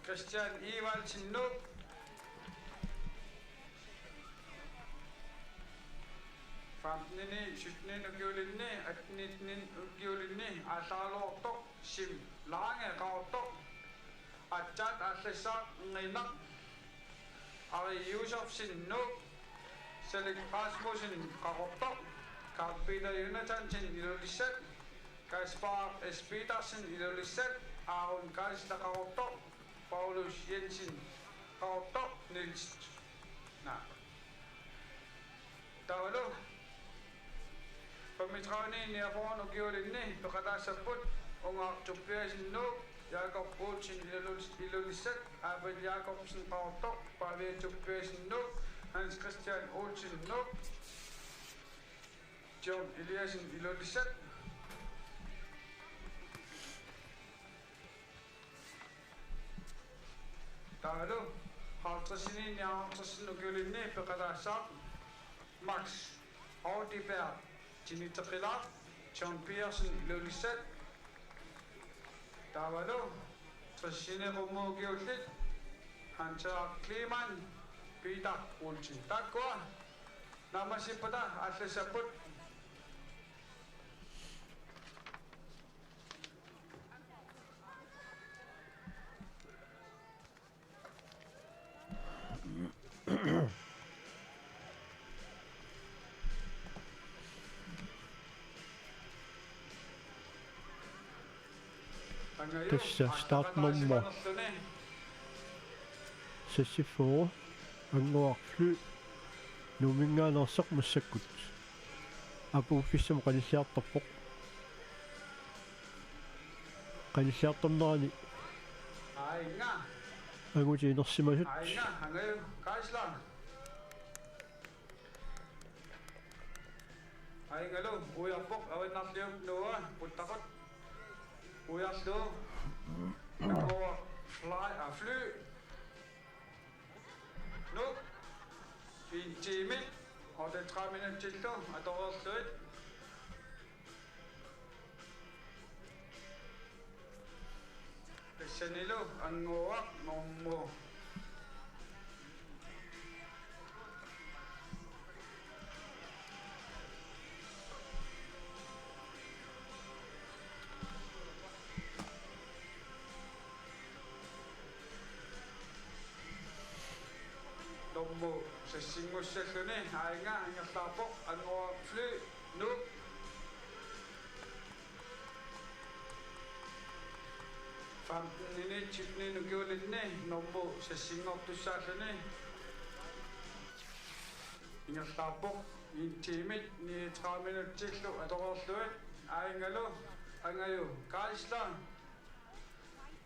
Christian Evaldsen, Nuuk, femten sytten ukiulinni, atten nitten ukiulinni aallaraluartoq Sim Lange, Qaqortoq. Aatsaat aallassaaq Nginnaq. Ari Josefsen, Nuuk. Salik Rasmussen, Qaqortoq. Karl Peter Jonathansen, Ilulissat. Kaspar S. Petersen, Ilulissat. Aaron Geisler, Qaqortoq. Paulus Jensen, Qaqortoq. Niels. Naa. Taavalu femogtredive niogfyrre ukiulinni peqataassapput Ungaaq Tobiassen, Nuuk, Jakob Olsen, Ilulissat, Abel Jakobsen, Qaqortoq, Pavia Tobiassen, Nuuk, Hans Christian Olsen, Nuuk, John Eliassen, Ilulissat. Taavalu halvtreds nioghalvtreds ukiulinni peqataassaaq Max Audiberg, Tiniteqilaaq, John Petersen, Ilulissat. Taavalu tres qummut ukiullit Hans Kleemann, Peter Olsen. Taakkua naammassippata aallassapput. Tassa startnummer seksogfyrre, Anguaq Fly, Nuumminngaanneersoq, massakkut apuuffissamut qanilliartorpoq. Qanilliartornerani angutit inersimasut. Aajungalu ujarpoq Avannarliup Noah Puttaqut. Ujarlu Anguaq Fly, aa, Fly. Nuuk. En time otteogtredive minutsillu atoreerlugit. Tassanilu Anguaq nummer Singussalluni aanga ingerlaarpoq Annguaq Fly Nuuk. Femten sytten ukiulinni normu seksinngortussaalluni ingerlaarpoq en time niogtredive minutsillu atoreerlugit. Aanngalu Angaju Geisler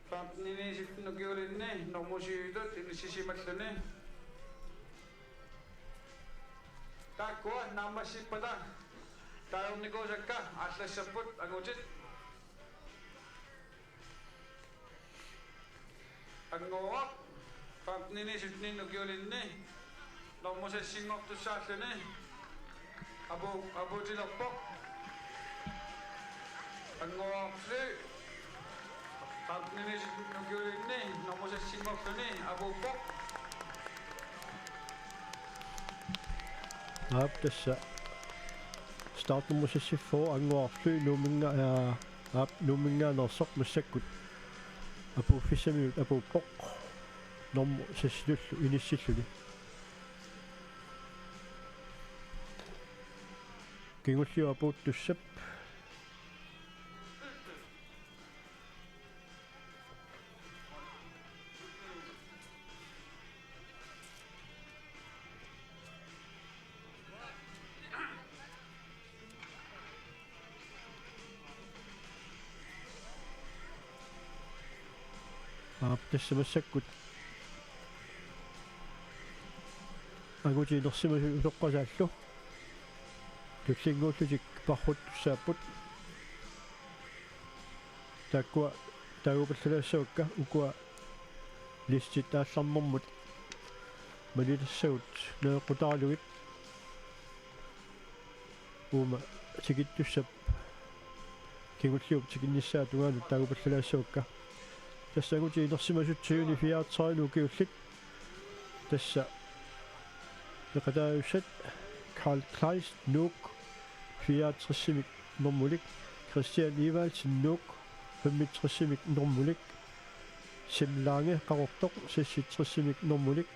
femten sytten ukiulinni normu syvitut inissisimalluni. Taakkua naammassippata taagornikuusakka aallassapput angutit. Annguaq femten sytten ukiulinni normu seksinngortussaalluni apu-, apuutilerpoq. Annguaq Fly femten sytten ukiulinni normu seksinngorluni apuuppoq. Aap, tassa startnummer seksogfyrre Annguaq Fly Nuumminnga-, aa, aap, Nuumminngaanneersoq massakkut apuuffissaminut apuuppoq normu seksitullu inissilluni. Kingulliup apuuttussap. Aap, tassa massakkut angutit inersimasut utoqqasaallu tullinnguullutik parruttussaapput. Taakkua taagupallalaassavakka ukua listit aallarnermut malilissagut najoqqutaralugit. Uuma tikittussap kingulliup tikinnissaata tungaanut taagupallalaassavakka. Tassa angutit inersimasut tyveni fireogtredive ukiullit. Tassa peqataasussat Karl Kleist Nuuk fireogtresimik normulik, Christian Evaldsen Nuuk femogtresimik normulik, Sim Lange Qaqortoq seksogtresimik normulik,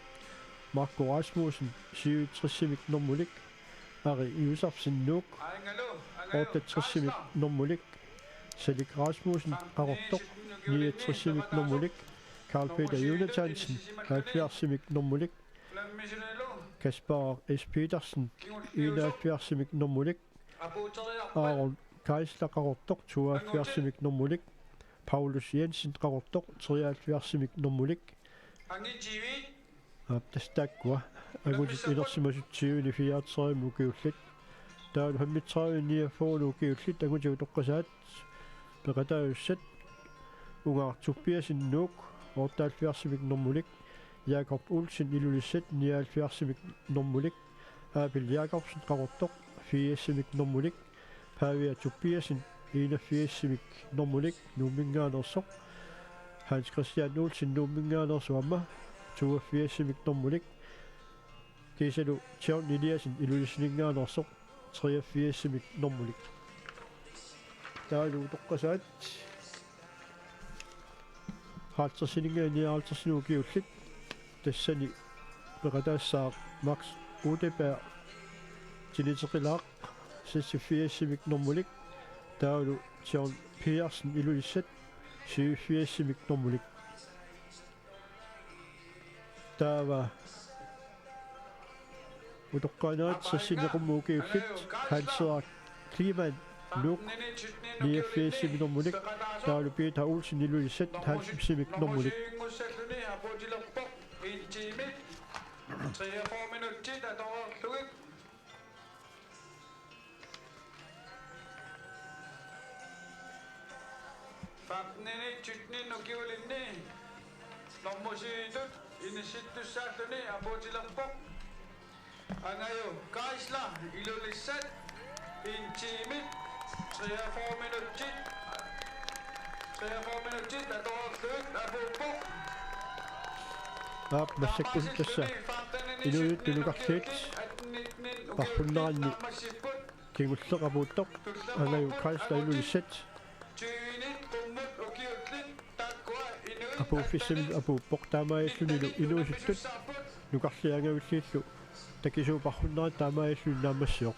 Marco Rasmussen syvogtresimik normulik, Ari Josefsen Nuuk otteogtresimik normulik, Salik Rasmussen Qaqortoq niogtresimik normulik, Karl Peter Jonathansen halvfjerdsimik normulik, Kasper S. Petersen enoghalvfjerdsimik normulik, Aaron Geisler Qaqortoq tooghalvfjerdsimik normulik, Paulus Jensen Qaqortoq treoghalvfjerdsimik normulik. Aap, tassa taakkua angutit inersimasut tyveni fireogtredive ukiullit. Taavalu femogtredive niogfyrre ukiullit angutit utoqqasaat peqataasussat Ungaaq Tobiassen Nuuk otteoghalvfjerdsimik normulik, Jakob Olsen Ilulissat nioghalvfjerdsimik normulik, Abel Jakobsen Qaqortoq firsimik normulik, Pavia Tobiassen enogfirsimik normulik Nuumminngaanneersoq, Hans Christian Olsen Nuumminngaanneersoq aamma toogfirsimik normulik, kiisalu John Eliassen Ilulissaninngaanneersoq treogfirsimik normulik. Taavalu utoqqasaat halvtredsininngaanniit nioghalvtredsinik ukiullit, tassani peqataassaaq Max Udeberg tiniteqilaaq seksogfirsimik normulik, taavalu John Petersen Ilulissat syvogfirsimik normulik. Taava utoqqaanerit sekstenit qummut ukiullit, Hans Henrik Kleemann Nuuk niogfirsimik normulik, taavalu Peter Olsen Ilulissat halvfemsimik normulik. Femtenit syttenit ukiulinni normu syvitut inissittussaalluni apuutilerpoq Angaju Geisler Ilulissat, en time treogfyrre minutsit, treogfyrre minutsit atoreerlugit apuuppoq. Aap, massakkut tassa inuit nukarliit parrunneranni kingulleq apuuttoq Angaju Geisler Ilulissat apuuffissamik apuuppoq, taamaalillunilu inuusuttut nukarliit angavilliillu Takisuuparhunnerit taamaalilluni naammassioq.